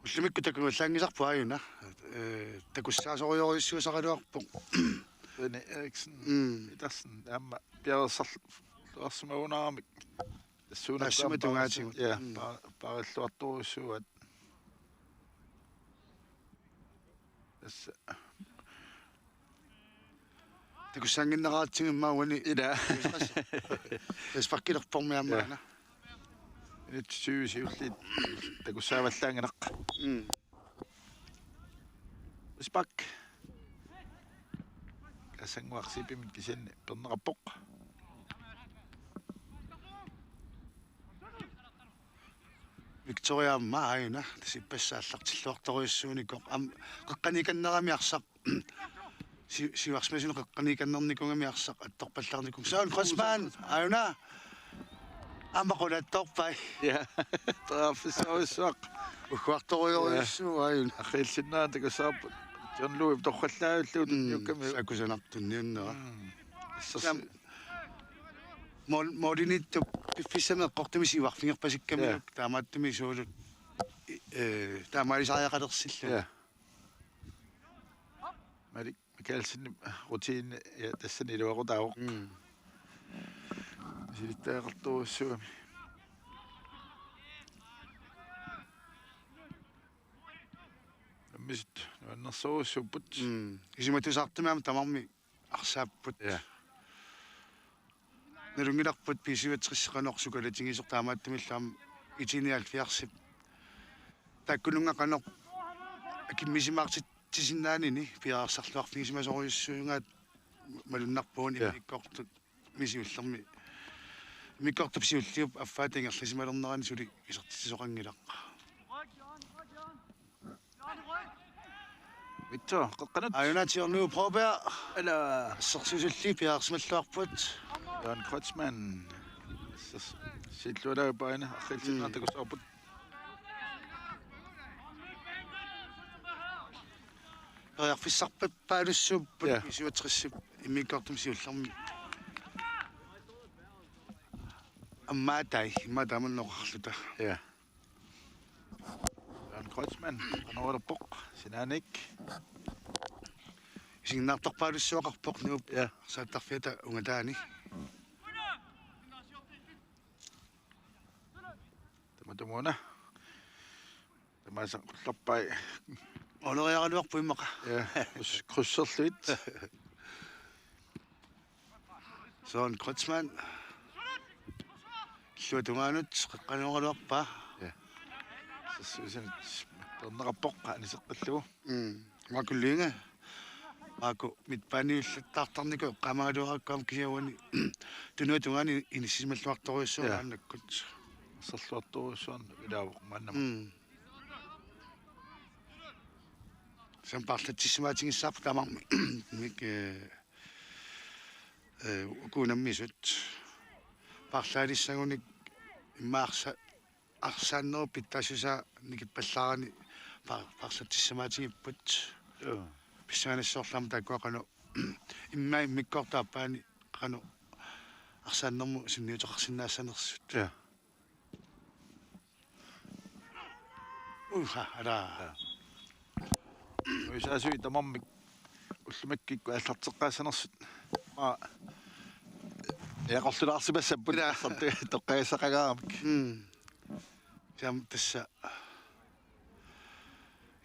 Ullumikkut takuallaanngisarput aajuna. Ee, takussaasorujorujussuusaraluarpoq. Benny Eriksen. Mm. Petersen. Aamma piareersarluarsimagunaaramik. Tassuuna Taassuma aamma tungaatigut. Ja, Mm. pa-, paarilluartorujussuuaat. Tassa. Takussaannginneraatsigit immaqa uani. Ila. Tassa sparkilerpormi aamma Ja. aana. Minutsit tyve siulliit takussaavallaanngilaq. Mm. Spark. Kassannguaq siipimit kisianni perneqarpoq. Victoria aamma aajuna, tassa ippassaq aallartilluartorujussuunikoq. Aamma qeqqaniikannerami arsaq. Si-, siuarsimasunut qeqqaniikannernikuugami arsaq attorpallaarnikuugami. Søren Kreutzmann, aajuna. Aamma qulaattoorpai. Ja. Periarfissorujussuaq. Ugguartorujorujussuuvoq aajuna. Aqiilsinnaat takussavarput. John Louis torrallaavillugu Mm, tunniukkamiuk. Sakusanartunniunnera. Mm. Assers- Sam-, Mål-, målimiittup piffissami eqqortumi siuarfigerpasikkamiluk Ja. taamaattumik suulut i-, ee, taamaalisariaqalersilluni. Ja. Malik Mikaelsenip rutine, ja, tassani iluaqutaavoq. Mm. Misilittagaqartorujussuugami. Nammisut nuannersorujussuupput. Mm. Isumatusaartumik aamma tamarmik arsaapput. Ja. Nalunngilarput B syvogtres qanoq sukalatigisoq taamaattumillu aamma I T nioghalvfjerdsip. Taakkununnga qanoq akimmisimaartitsisinnaanini piareersarluarfigisimasorujussuugaat malunnarpoq Ja. immikkoortut. Misiullermi. Immikkoortup siulliup affaata ingerlasimalernerani suli isertitsisoqanngilaq. Victor, qeqqanut. Aajuna John Louis Broberg. Ila. Assersuisulli piareersimalluarput. Søren Kreutzmann. Assers-, siillualaarpaana, aqiilsinnaat Mm. takussavarput. Periarfissarpappaalussuupput Ja. B syvogtresip immikkoortumi siullermi. Aamma taava, immaqa tamanna oqarluta. Ja. Søren Kreutzmann, qanoq oqarpoq, sinaaniit. Isiginnaartorpaalussuaqarpoq Nuup Ja. saattarfiata ungataani. Tamatumuuna. Tamaasa qullerpai. Oleriaraluarpu immaqa. Ja, kryds-, krydserluit. Søren Kreutzmann. Illuatungaanut qeqqanooraluarpaa. Ja. Sassuusanit perneqarpoq aniseqqillugu. Mm. Marco Lynge. Marco midtbaniullattaartarnikoq eqqaamagaluarakku aamma kisianni uani tunuata tungaani inissisimalluartorujussuuvoq Ja. maannakkut. Serluartorujussuarnik ilaavoq maannamut. Mm. Sam paarlatsissimaatigissaarput tamarmik mik, eh, eh, uku unammisut. Paarlaalissagunik immaqa arsa-, arsaannerup pitsaassusaa nikippallaarani pa-, paarlatsissimaatigipput. Joo. Pissanganassaarluni taakkua qanoq immaqa immikkoortup aappaani qanoq arsaannermut sunniuteqarsinnaassanersut. Ja. Uha, ala. Ja. Uisaasui tamarmik ullumikkut aallarteqqaassanersut. Maa. Eqorlulaarsimassapput Ila. Toqqagassaqangaaramik. Mm. Sam tassa.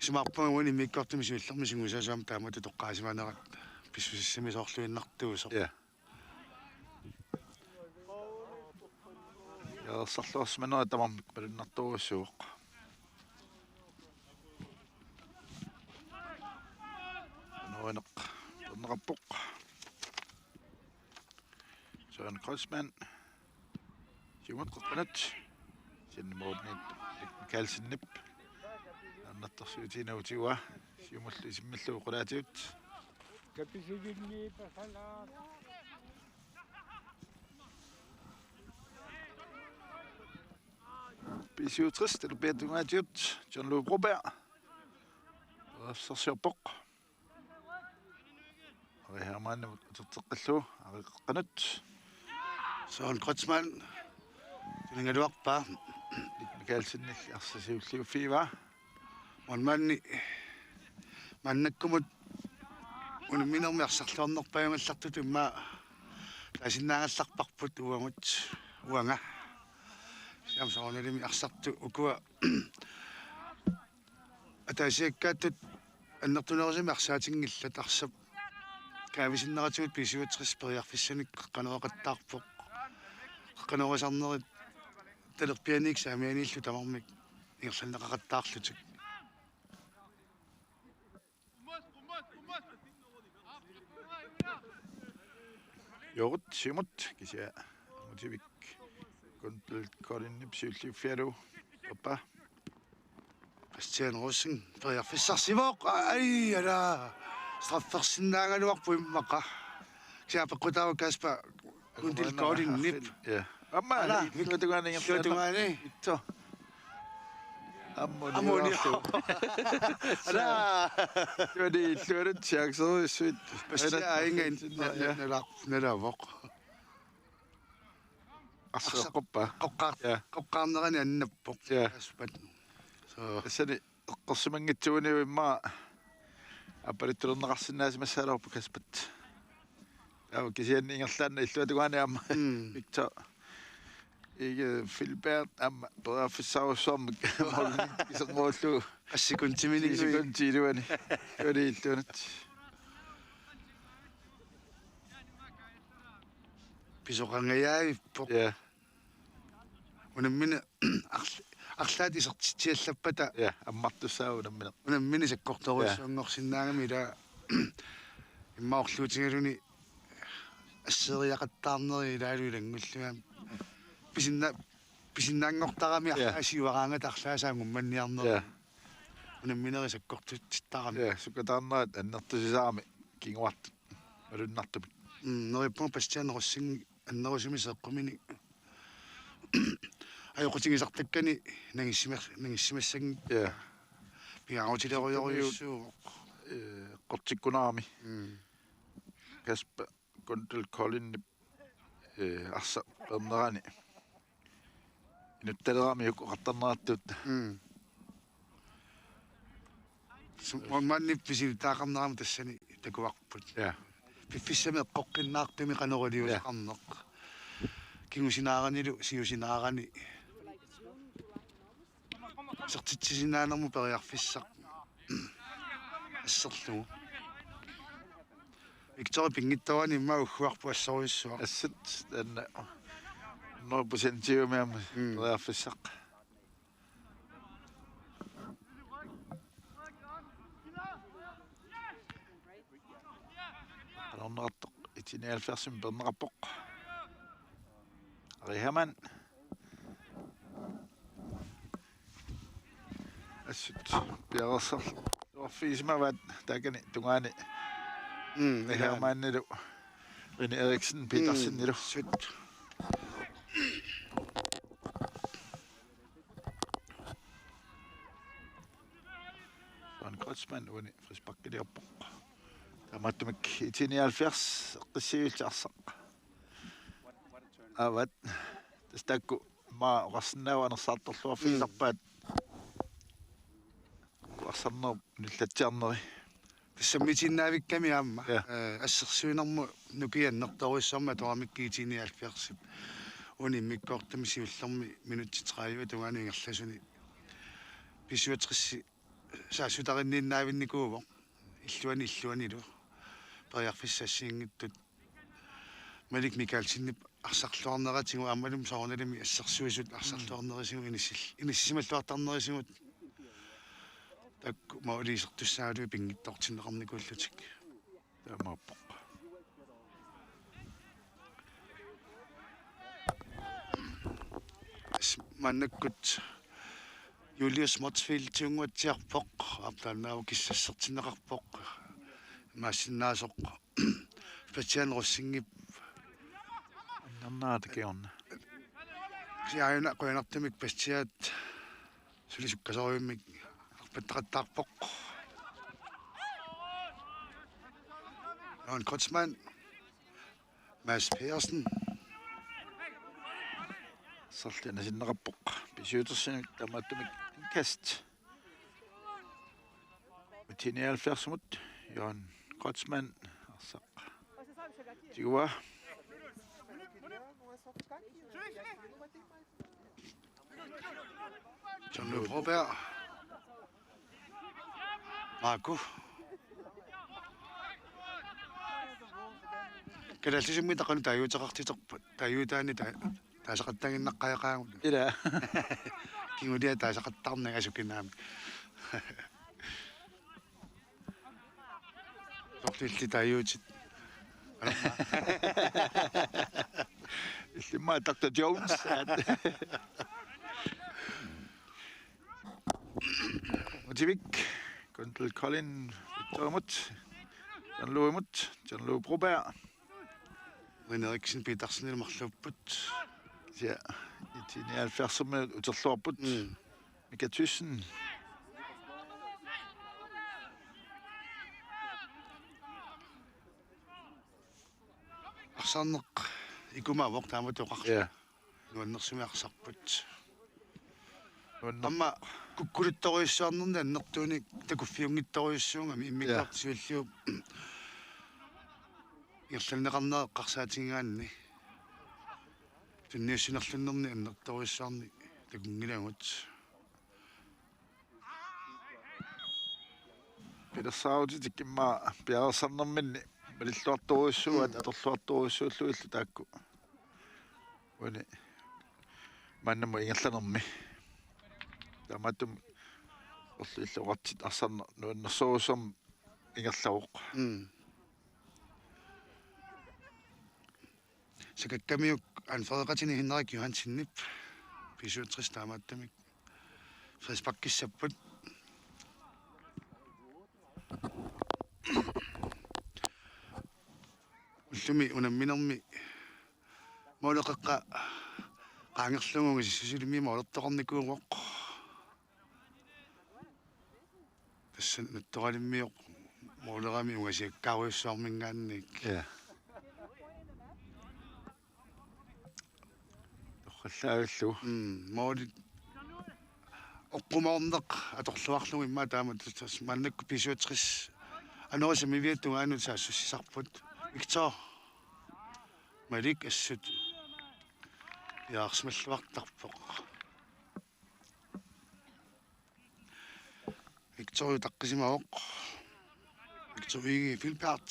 Isumaqarpunga uani immikkoortumi siullermi sungiusaasut aamma taamatut toqqaasimanerat pissusissamisoorluinnartuusoq. Ja. Jarersarluarsimanera tamarmik malunnartorujussuuvoq. Nuineq. Tunneqarpoq. Søren Kreutzmann. Siumut qeqqanut. Sinne moornit Mikaelsenip. Annartarsiutiinautigua. Siumullu isimmillu qulaatigut. Kapisiginni pasalaat. B syvogtres, det er Bert Ignatius, John Lou Broberg. Sorsiorpoq. Ari Hermann uterteqqillugu, Ari qeqqanut. Søren Kreutzmann. Tuningaluarpa. Nick Mikaelsenilli arsaq siulliuffigaa. Målmandi maannakkumut unamminermi arsarluarnerpaajugallartutut immaqa taasinnaagallarparput uagut uanga. Siam soorunalimi arsartut ukua ataasiakkaattut annertunerusumik arsaatinngillat arsap kaavisinneratigut B syvogtres periarfissanik qeqqanoqaqattaarpoq. Qeqqanorisarnerit talerpianiit saamianiillu tamarmik ingerlanneqaqattaarlutik. Jorut Siumut kisianni Mutivik Kundel Kolinip siulliuffigalugu. Papa. Bastian Rosing periarfissarsivoq. Ai, ala. Straffersinnaagaluarpoq immaqa. Kisianni peqqutaavoq Kasper Kundel Kolinip. Ja. Aamma, ala, illuatungaani ingerlaannaq. Illuatungaani. Itto. Ammoniorlu. Ammonior. Ala. Tuani illuanut chancerujussuit. Bastian aingin. Ja. Nala, nala, nalaavoq. Arsa-, arsa-, qoqqa. Qoqqaar-, ja. Qoqqaarnerani annappoq. Ja. Aspat. So. Tassani eqqorsimanngitsuuvoq immaqa aappaluttulerneqarsinnaasimassaagaluarpoq Kaspat. Taava kisianni ingerlaannaq illuatungaani aamma. Mm. Victor. Ikke Filbert aamma periarfissarujussuarmik. Målmandip iserngullugu. Assikun timini. Assikun tiiluani. Tuani illuanut. Pisoqangajaavippoq. Ja. Unammineq arl-, arlaat isertitsiallappata. Ja, ammartussaavoq unammineq. Unammineq sakkortoorujussuanngorsinnaagami ila immaqa orluutigaluni asseeriaqattaarneri ilaalu ilanngullugit. Pisinna-, pisinnaanngortarami, ja, arlaat siuaraangata arlaat saanngummanniarneri. Ja. Unamminerit sakkortutsittarami. Ja, sukkataarnerat annertusisarami kinguartut malunnartumik. Mm, neriuppunga Bastian Rosing annerusumik seeqqumini. Ajoqutigisartakkani nangissimas-, nangissimassanngikkaat. Ja. Piaarutilerujorujussuuvoq. Eh, eqqortikkunarami. Mm. Kasper Kundel Kolinip, eh, arsaq peernerani. Inuttalerami uku oqartarneratut. Mm. Su-, målmandip pisilittagaqarnerami tassani takuarput. Ja. Piffissami eqqoqqinnaartumik qanoq iliuuseqarneq. Ja. Kingusinaaranilu siusinaarani. Isertitsisinnaanermut periarfissaq asserlugu. Victor pinngitsoorani immaqa ugguarput assorujussuaq. Assut taanna hundrede procentiumik aamma, mm, periarfissaq. Qalorneqartoq I T nioghalvfjerdsimi peerneqarpoq. Ari Hermann. Assut piareersarluarfigisimavaat taakani tungaani. Mm, Ari Hermannilu, Rene Eriksen Petersenilu. Mm, assut. Søren Kreutzmann uani frisparkiliorpoq. Taamaattumik I T nioghalvfjerds eqqissiviillutik arsaq. Avat. Tassa taakku immaqa oqarsinnaavoq anersaartorluarfigisarpaat. Mm. Arsarnerup unillatsiarneri. Tassami tiinnaavikkami aamma. Ja. Eh, assersuinermut nukiannertorujussuarmik atoramikkit I T nioghalvfjerdsip. Uani immikkoortumi siullermi minutsit tredive tungaanut ingerlasuni. B syvogtres saassutarinniinnaavinnikuuvoq illuani illuanilu periarfissat assigiinngitsut. Malik Mikaelsenip arsarluarneratigut aammalumi soorunalimi assersuisut arsarluarnerisigut inissil-, inissisimalluartarnerisigut taakku måli isertussaagaluit pinngitsoortinneqarnikuullutik. Taamaappoq. Maannakkut Julius Motzfeldt tiunguatsiarpoq, aap taannaavoq kissassertinneqarpoq. Imaassinnaasoq Bastian Rosingip. Annernarata kingorna. Siaajuna qujanartumik Bastiat suli sukkasoorujussuarmik arpattaqattaarpoq. Jørgen Kreutzmann. Mads Pedersen. Arsarli anasinneqarpoq B syvogtresinik, taamaattumik indkast. T nioghalvfjerdsimut Jørgen Kreutzmann arsaq tiguaa. John Lou Broberg. Marco. Kalaallisut qanoq taaguuteqartiterput, taaguutaanni ta-, taasaqattaaginnaqqajaqaagut. Ila. Kingulia taasaqattaarnanga asukinaami. Soorlu illit taaguutit. Illimmi Doktor Jones. Utivik, Kundal Colin, Victorimut, John Louimut, John Lou Broberg. Rene Eriksen Petersenimut marluupput. Ja, T nioghalvfjerdsimut uterluarput. Mm. Mika Thyssen. Arsarneq ikumaavoq taamatut oqarluni. Ja. Nuannersumik arsarput. Nuanner- Aamma kukkuluttorujussuarninni annertuunik takuffiunngitsorujussuugami immikkoortoq. Ja. Siulliup ingerlanneqarnera eqqarsaatigigaanni. Tunniussinerlunnerni annertoorujussuarnik takunngilagut. Pilersaarutit tikimmaa piareersarnerminni malilluartorujussuuaat, mm, atorluartorujussuullugillu taakku. Uani maannamut ingerlanermi. Taamaattumik orlu illoqartut arsarneq nuannersorujussuarmik ingerlavoq. Mm. Sakakkamiuk anføreqatini Henrik Johansenip B syvogtres taamaattumik frisparkissapput. Ullumi unamminermi måleqeqqa qaangerlugu ungasissusilimmi målertoqarnikuuvoq. Tassa nattoralimmiuq målerami ungasiakkaarujussuarminngaanniit. Ja. Torrallaavillugu. Mm, målit oqqumoorneq atorluarlugu immaqa taama tassa maannakkut B syvogtres anorisamiviat tungaanut saassussisarput. Victor Malik assut piareersimalluartarpoq. Victor utaqqisimavoq. Victor Egede Vilbert.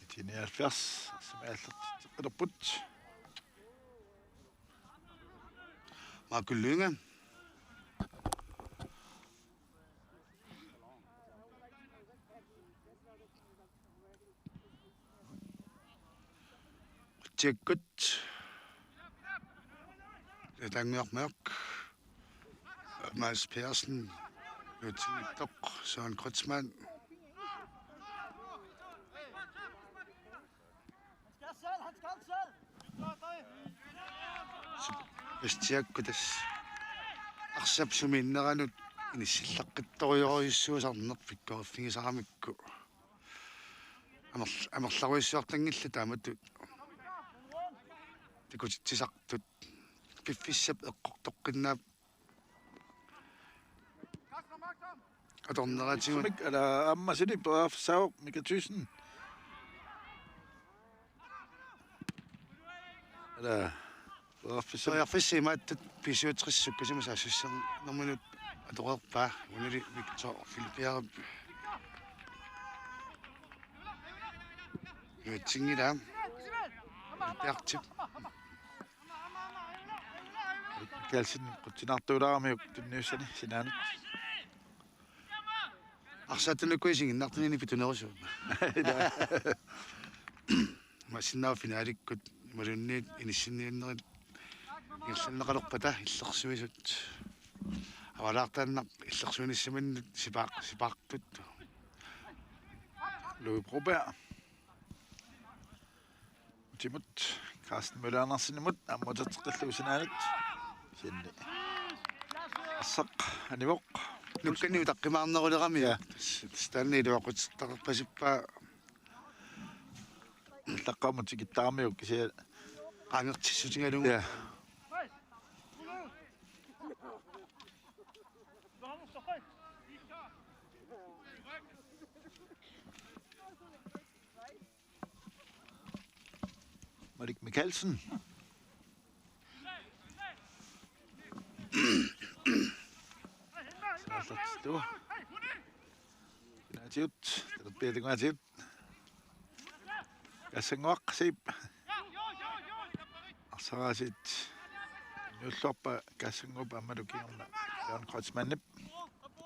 T nioghalvfjerds, som er lidt på. Marco Lynge. Tjekkut. Letangormiaq. Mads Petersen. Lutsinittoq. Søren Kreutzmann. Bastiakkut tassa arsap sumiinneranut inissillaqqittorujorujussuusarneq pikkoriffigisaramikku. Amer-, amerlarujussuartanngillat taamatut takutitsisartut. Piffissap eqqortoqqinnaap atorneratigut. Sumik ala aamma suli periarfissaavoq Mika Thyssen. Ala. Periarfissaq. Periarfissaq imaattut B syvogtres sukkasuumik saassussanerminut atoreerpaa. Unali Victor Filippiarip. Juatsingilaam. Filippiartip. Mikkelsen qutsinaartuulaaramiuk tunniussani sinaanut. Arsaattunukkut isiginnartunini pitunerusuummat. Massinnaavoq finalikkut imaluunniit inissinniunnerit ingerlanneqalerpata illersuisut. Avalaartaannaq illersuinissamannut sipaaq-, sipaartut. Louis Broberg. Utimut Carsten Møller Andersenimut aamma uterteqqillugu sinaanut. Sinni. Arsaq anivoq. Nukkani utaqqimaarnerulerami. Ja. Stanley iluaquteqarpasippaa. Taqqamut tikittaramiuk kisianni qaangertissutigalugu. Ja. Malik Mikkelsen. Saallartittu. Tungaatigut, talerpiata tungaatigut. Kaassanguaq siip. Arsaq aasiit. Nuulluarpa Kaassannguup aammalu kingorna Jørgen Kreutzmannip.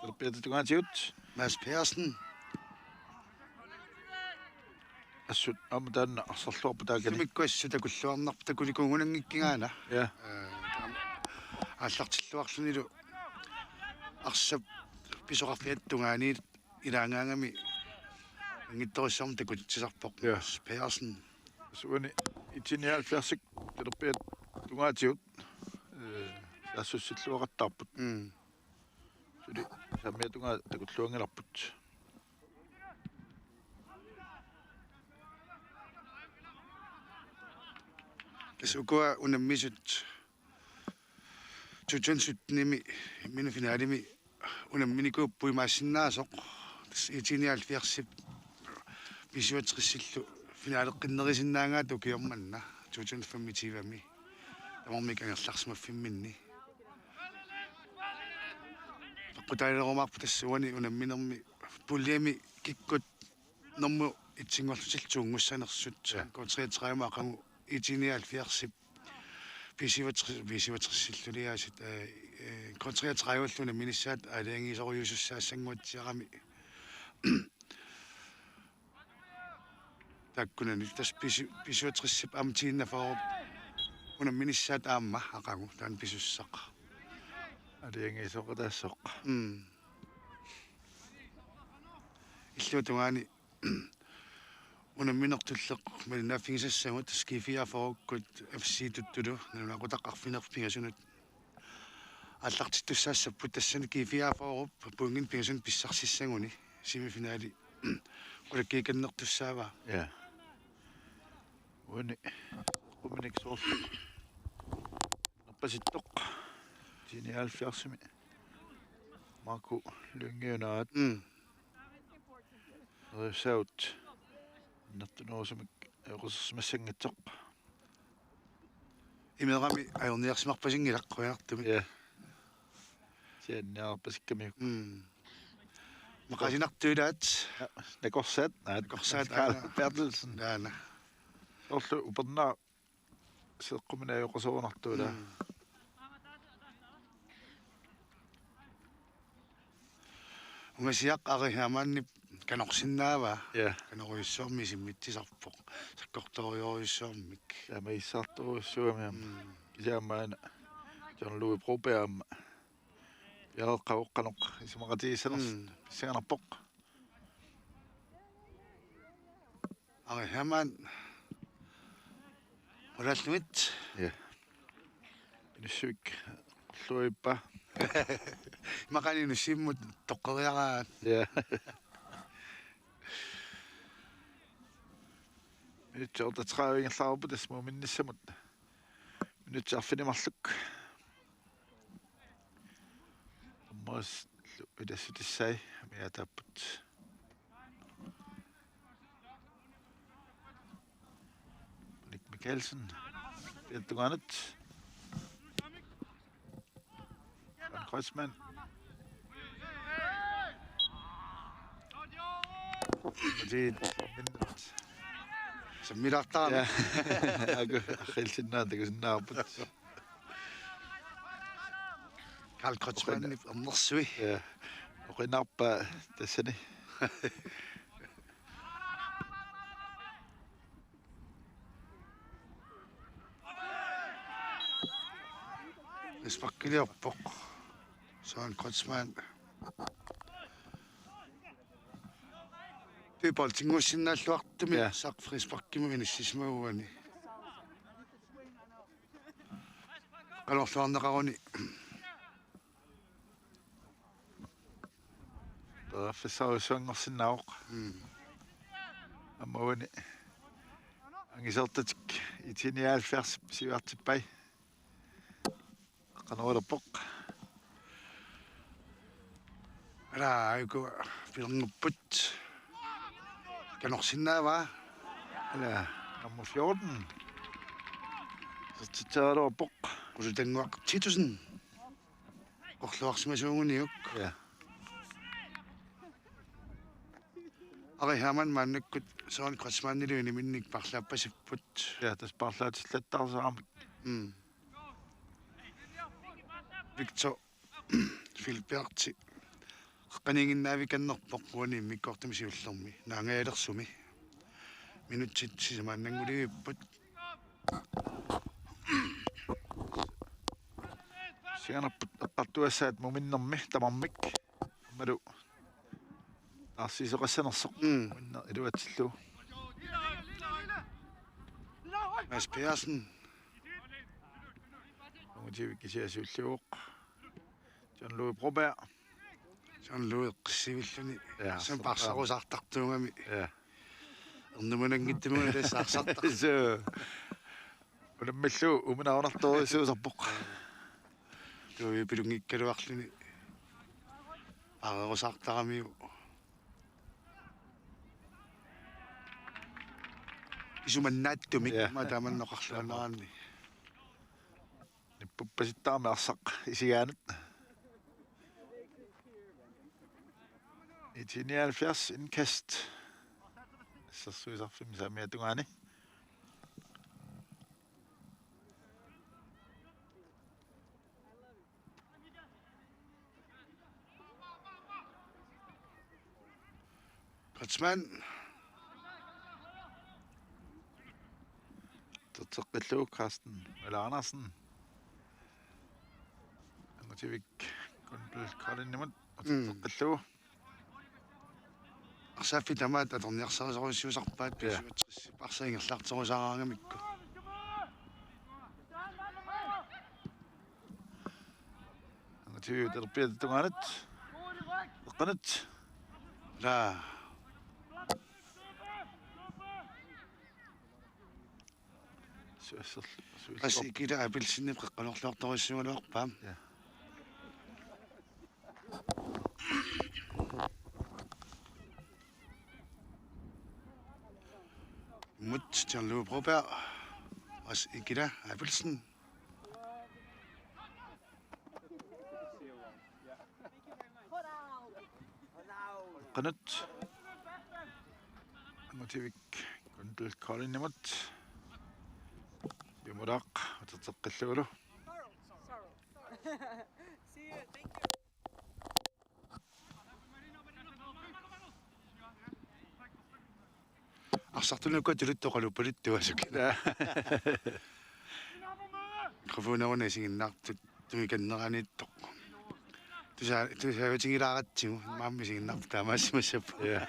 Talerpiata tungaatigut. Mads Pedersen. Assut aamma taanna arsarluarpoq taakani. Sumikkut assut takulluarnarpoq takulikuugunanngikkigaana. Ja. Eh, aallartilluarlunilu arsap pisoqarfiata tungaaniit ilaagaangami anngitsorujussuarmik takutitsisarpoq. Ja. Mads Pedersen. Suani I T nioghalvfjerds talerpiata tungaatigut. Eh, saassussilluaqattaarput. Mm. Suli saamiata tungaa takulluanngilarput. Tassa ukua unammisut to tusind syttenimi imminut finalimi unamminikuupput imaassinnaasoq. Tassa I T nioghalvfjerdsip B syvogtresillu finaleqqinnerusinnaagaat ukioq manna to tusind femogtyvemi. Tamarmik angerlarsimaffimminni. Peqqutaalerumaarput tassa uani unamminermi puljemi kikkut normu etsinngorlutillu tuunngussanersut. Ja. K treogtredive aqagu I T nioghalvfjerdsip B syvogtres, B syvogtresillu liaasit, eh, eh, K treogtredivellu unamminissaat aalajangiisorujuusussaassannguatsiarami. Taakkunani tassa B syv-, B syvogtresip aamma tiinnafoorup unamminissaat aamma aqagu taanna pisussaq. Aalajangiisoqataassoq. Mm. Illuatungaani unamminertulleq malinnaaffigisassagut tassa G fireogfyrreukkut F C Tuttulu nalunaaqutaq arfineq-pingasunut aallartittussaassapput tassani G fireogfyrreup pointinik pingasunut pissarsissaguni semifinali qulakkiikannertussaavaa. Ja. Uani quminik soorlu. Nerpasittoq. T nioghalvfjerdsimi. Marco Lynge unaat. Mm. Saut. Nertunerusumik ajoqusersimassanngitsoq. Imerami ajorniarsimarpasinngilaq qujanartumik. Ja. Sianniarpasikkamiuk. Mm. Maqasinartuilaat. Ja, nakorsaat. Naat. Nakorsaat, Karl aana. Berthelsen. Aana. Soorlu upernaaq seeqquminik ajoquserunartuulaa. Mm. Ungasiaq Ari Hermannip kanorsinnaavaa. Ja. Kanorujussuarmik isimmitsisarpoq. Sakkortoorujussuarmik. Taamaassaartorujussuugami aamma. Mm. Kisianni aamma John Louis Broberg aamma. Piareeqqavoq qanoq isumaqatigiissanersoq. Mm. Pissanganarpoq. Ari Hermann. Ulallumit. Ja. Inussivik. Qulluippa. Maqani inussivimmut toqqeriaraat. Ja. Minutsit otteogtredive ingerlareerput tassa muuminnissamut. Minutsit arfineq-marluk. Dommerillu ilassutissai amigaataapput. Nick Mikkelsen. Tungaanut. Jan Kreutzmann. Matiit. Sammilaartarami. Ja. Aku, qilsinnaat takusinnaapput. Karl Kreutzmannip ernersui. Ja. Oqinarpa tassani. Frisparkiliorpoq. Søren Kreutzmann. Dødboldingussinnaalluartumik. Ja. Saq frisparkimut inissisimaguani. Qanorluarneqaruni. Periarfissarujussuanngorsinnaavoq. Mm. Aamma uani angisoortatik I T nioghalvfjerds siuartippai. Qanoq ilerpoq. Ala, aajuku pilerngorput. Qanorsinnaava? Ala, nummer fjorten. Sortitseraluarpoq. Qusutannguaq Titussen. Qorluarsimasuuguniuk. Ja. Ari Hermann maannakkut Søren Kreutzmannillu iniminnik paarlaappasipput. Ja, tassa paarlaatillattaarsuarmik. Mm. Victor Filberti. Qeqqaniiginnaavikannerpoq uani immikkoortumi siullermi. Naangaalersumi. Minutsit sisamaannanngulivipput. Sianerput eqqartugassaat muminnermi tamarmik. Aammalu taarsiisoqassanersoq. Mm. Muminneq iluatsillugu. Mads Pedersen. Ungutivik kisiat siulliuvoq. John Louis Broberg. John Louis eqqissivilluni. Ja, som så- parsarusaartartuugami. Ja. Ernumananngitsumik tassa arsartaq. Så. Unammillugu uminaarunartorujussuusarpoq. Tuuju pilunngikkaluarluni. Parerusaartaramiuk. Isumannaattumik. Ja. Aamma taamanneqarluarnerani. Nippuppasittarami arsaq isigaanut. I T nioghalvfjerds indkast. Assersuisarfimmi saamiata tungaani. Kreutzmann. Aterteqqillugu Carsten Møller Andersen. Ungutivik Kundal Koldingimut. Mm. Aterteqqillugu. Arsaaffik tamaat atorniarsarisorujussuusarpaat. Ja. B syvogtres arsaq ingerlaartorusaaraangamikku. Angativiup talerpiata tungaanut. Eqqanut. Laa. Suassor-, suassor-. Qassi Ikila Abelsenip qeqqanorluartorujussuugaluarpaa. Ja. Mut John Louis Broberg. Qassi Ikila Abelsen. Qanut. Angativiup Kundal Koldingimut. Siumulaaq aterteqqillugulu. See you. Thank you. Arsartunuku tuluttut oqaluuppaluttuasuk. Ja. Mikrofoneruna isiginnaartut tumikanneraniittoq. Tusa-, tusaatigilaaratsigit maani isiginnaartut taamaassimassapput. Ja.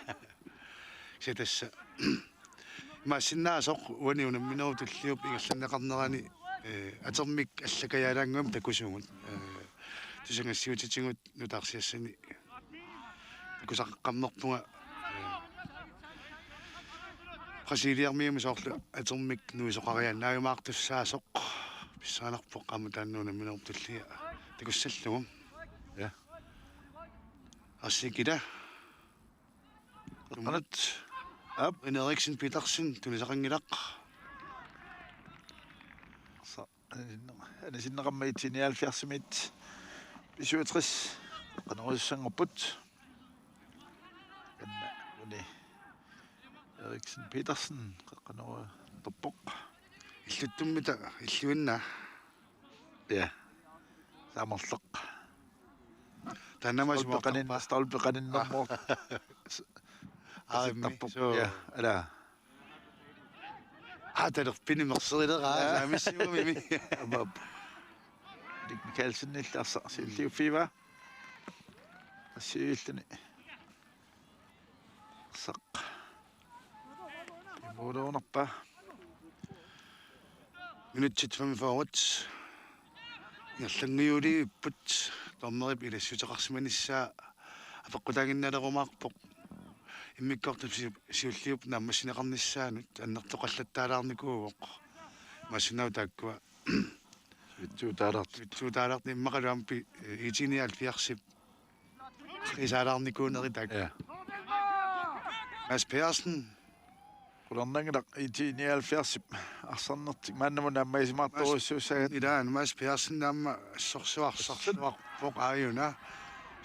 Kisianni tassa. Imaassinnaasoq uani unamminerup tulliup ingerlanneqarnerani, eh, atermik allakajaalaannguamik takusugut. Eh, tusagassiuutitigut nutaarsiassani takusaqaqqammerpunga, eh, Brasiliamiumut soorlu atermik nuisoqariaannaajumaartussaasoq pissanganarpoq aamma taanna unamminerup tullia takussallugu. Ja. Qassi Ikila. Qanut. Aap. René Eriksen Petersen tunisaqanngilaq. Sa anisinneqarmat I T nioghalvfjerdsimit B syvogtres qeqqanoorujussuanngorput. Takanna Rune Eriksen Petersen qeqqanoorutorpoq. Illuttummita illuinnaq. Ja. Saamarleq. Taanna stolpe qanin-, stolpe qaninnermut. Aa, immi, suu. Ja, ala. Aa, talerpiani merserilera, ja, saamissivimmi. Aamma. Erik Mikaelsenillu arsaq siulliuffigaa. Assigiilluni. Arsaq. Imuuloornerpa. Minutsit femogfyrre. Ingerlanngujuulivipput. Dommerip ilassuteqarsimanissaa apeqqutaaginnalerumaarpoq. Immikkoortumi siu-, siulliup naammassineqarnissaanut annertoqallattaalaarnikuuvoq. Imaassinnaavoq taakkua. Sivitsuutaalaartut. Sivitsuutaalaartut immaqalu aamma pi-, I T nioghalvfjerdsip. Qisaalaarnikuunerit taakku. Ja. Mads Pedersen. Qularnanngilaq I T nioghalvfjerdsip arsarnertik maannamut naammagisimaatorujussuussagat. Ilaa, Mads Pedersen aamma assorsuaq, assorsuarpoq aajuna.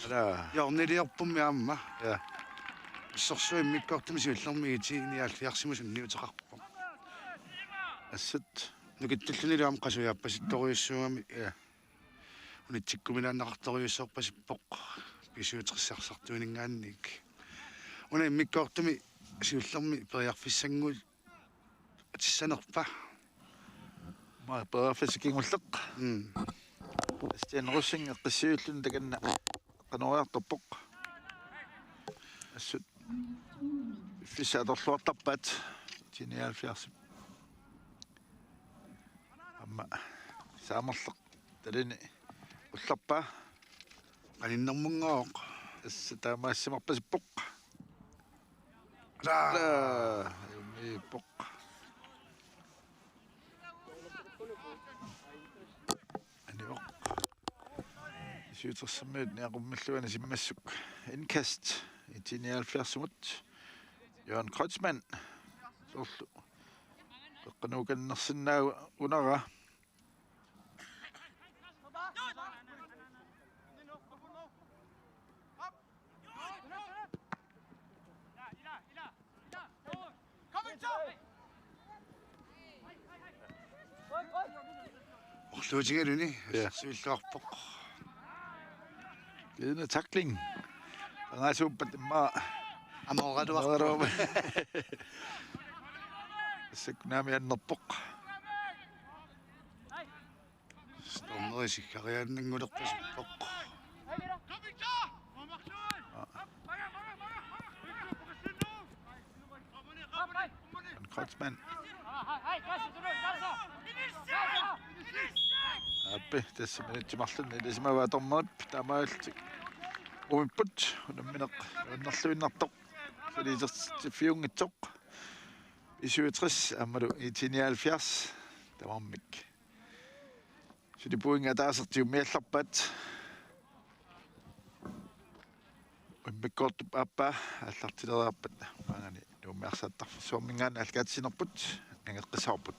Ala. Hjørneliorpummi aamma. Ja. Assorsuaq immikkoortumi siullermi I T nioghalvfjerdsimut sunniuteqarpoq. Assut. Nukittullunilu aamma qasujaapasittorujussuugami. Ja. Unitsikkuminaannaqartorujussuorpasippoq B syvogtres arsartuuninngaanniit. Una immikkoortumi siullermi periarfissannguatissanerpa? Aamma periarfissaq kingulleq. Mm. Kristian Rosing eqqissiviulluni takanna qanooriartorpoq. Assut piffissaq atorluartarpaat. I T nioghalvfjerdsip. Aamma saamarleq talini ullarpaa. Qaninnermunngooq. Tassa taamaassimarpasippoq. Ala. Ala. Jumiippoq. Anivoq. B syvogtresimiit niaqummilluani simmassuk. Indkast. I T nioghalvfjerdsimut. Jørgen Kreutzmann. Soorlu. Qeqqanoorukannersinnaagunarpoq. Orluutigaluni. Ja. Siulluarpoq. Glidende tackling. Qangaasuuppat immaqa. Amooraluarpoq. Amooraluarpoq. Sakkunaami annerpoq. Stormeri sikkariaannanngulerpasippoq. Kreutzmann. Aappi, tassa minutsit marlunni ilisimavaa dommerip taamaalillutik umipput unammineq annerluinnartoq. Suli isertitsiffiunngitsoq. B syvogtres aammalu I T nioghalvfjerds tamarmik. Suli pointit ataaseq tiummiallarpaat. Immikkoortup aappaa aallartileriarpat maani Nuummi Arsartarfissuarminngaanniit aallakaatitsinerput nangeqqissavarput.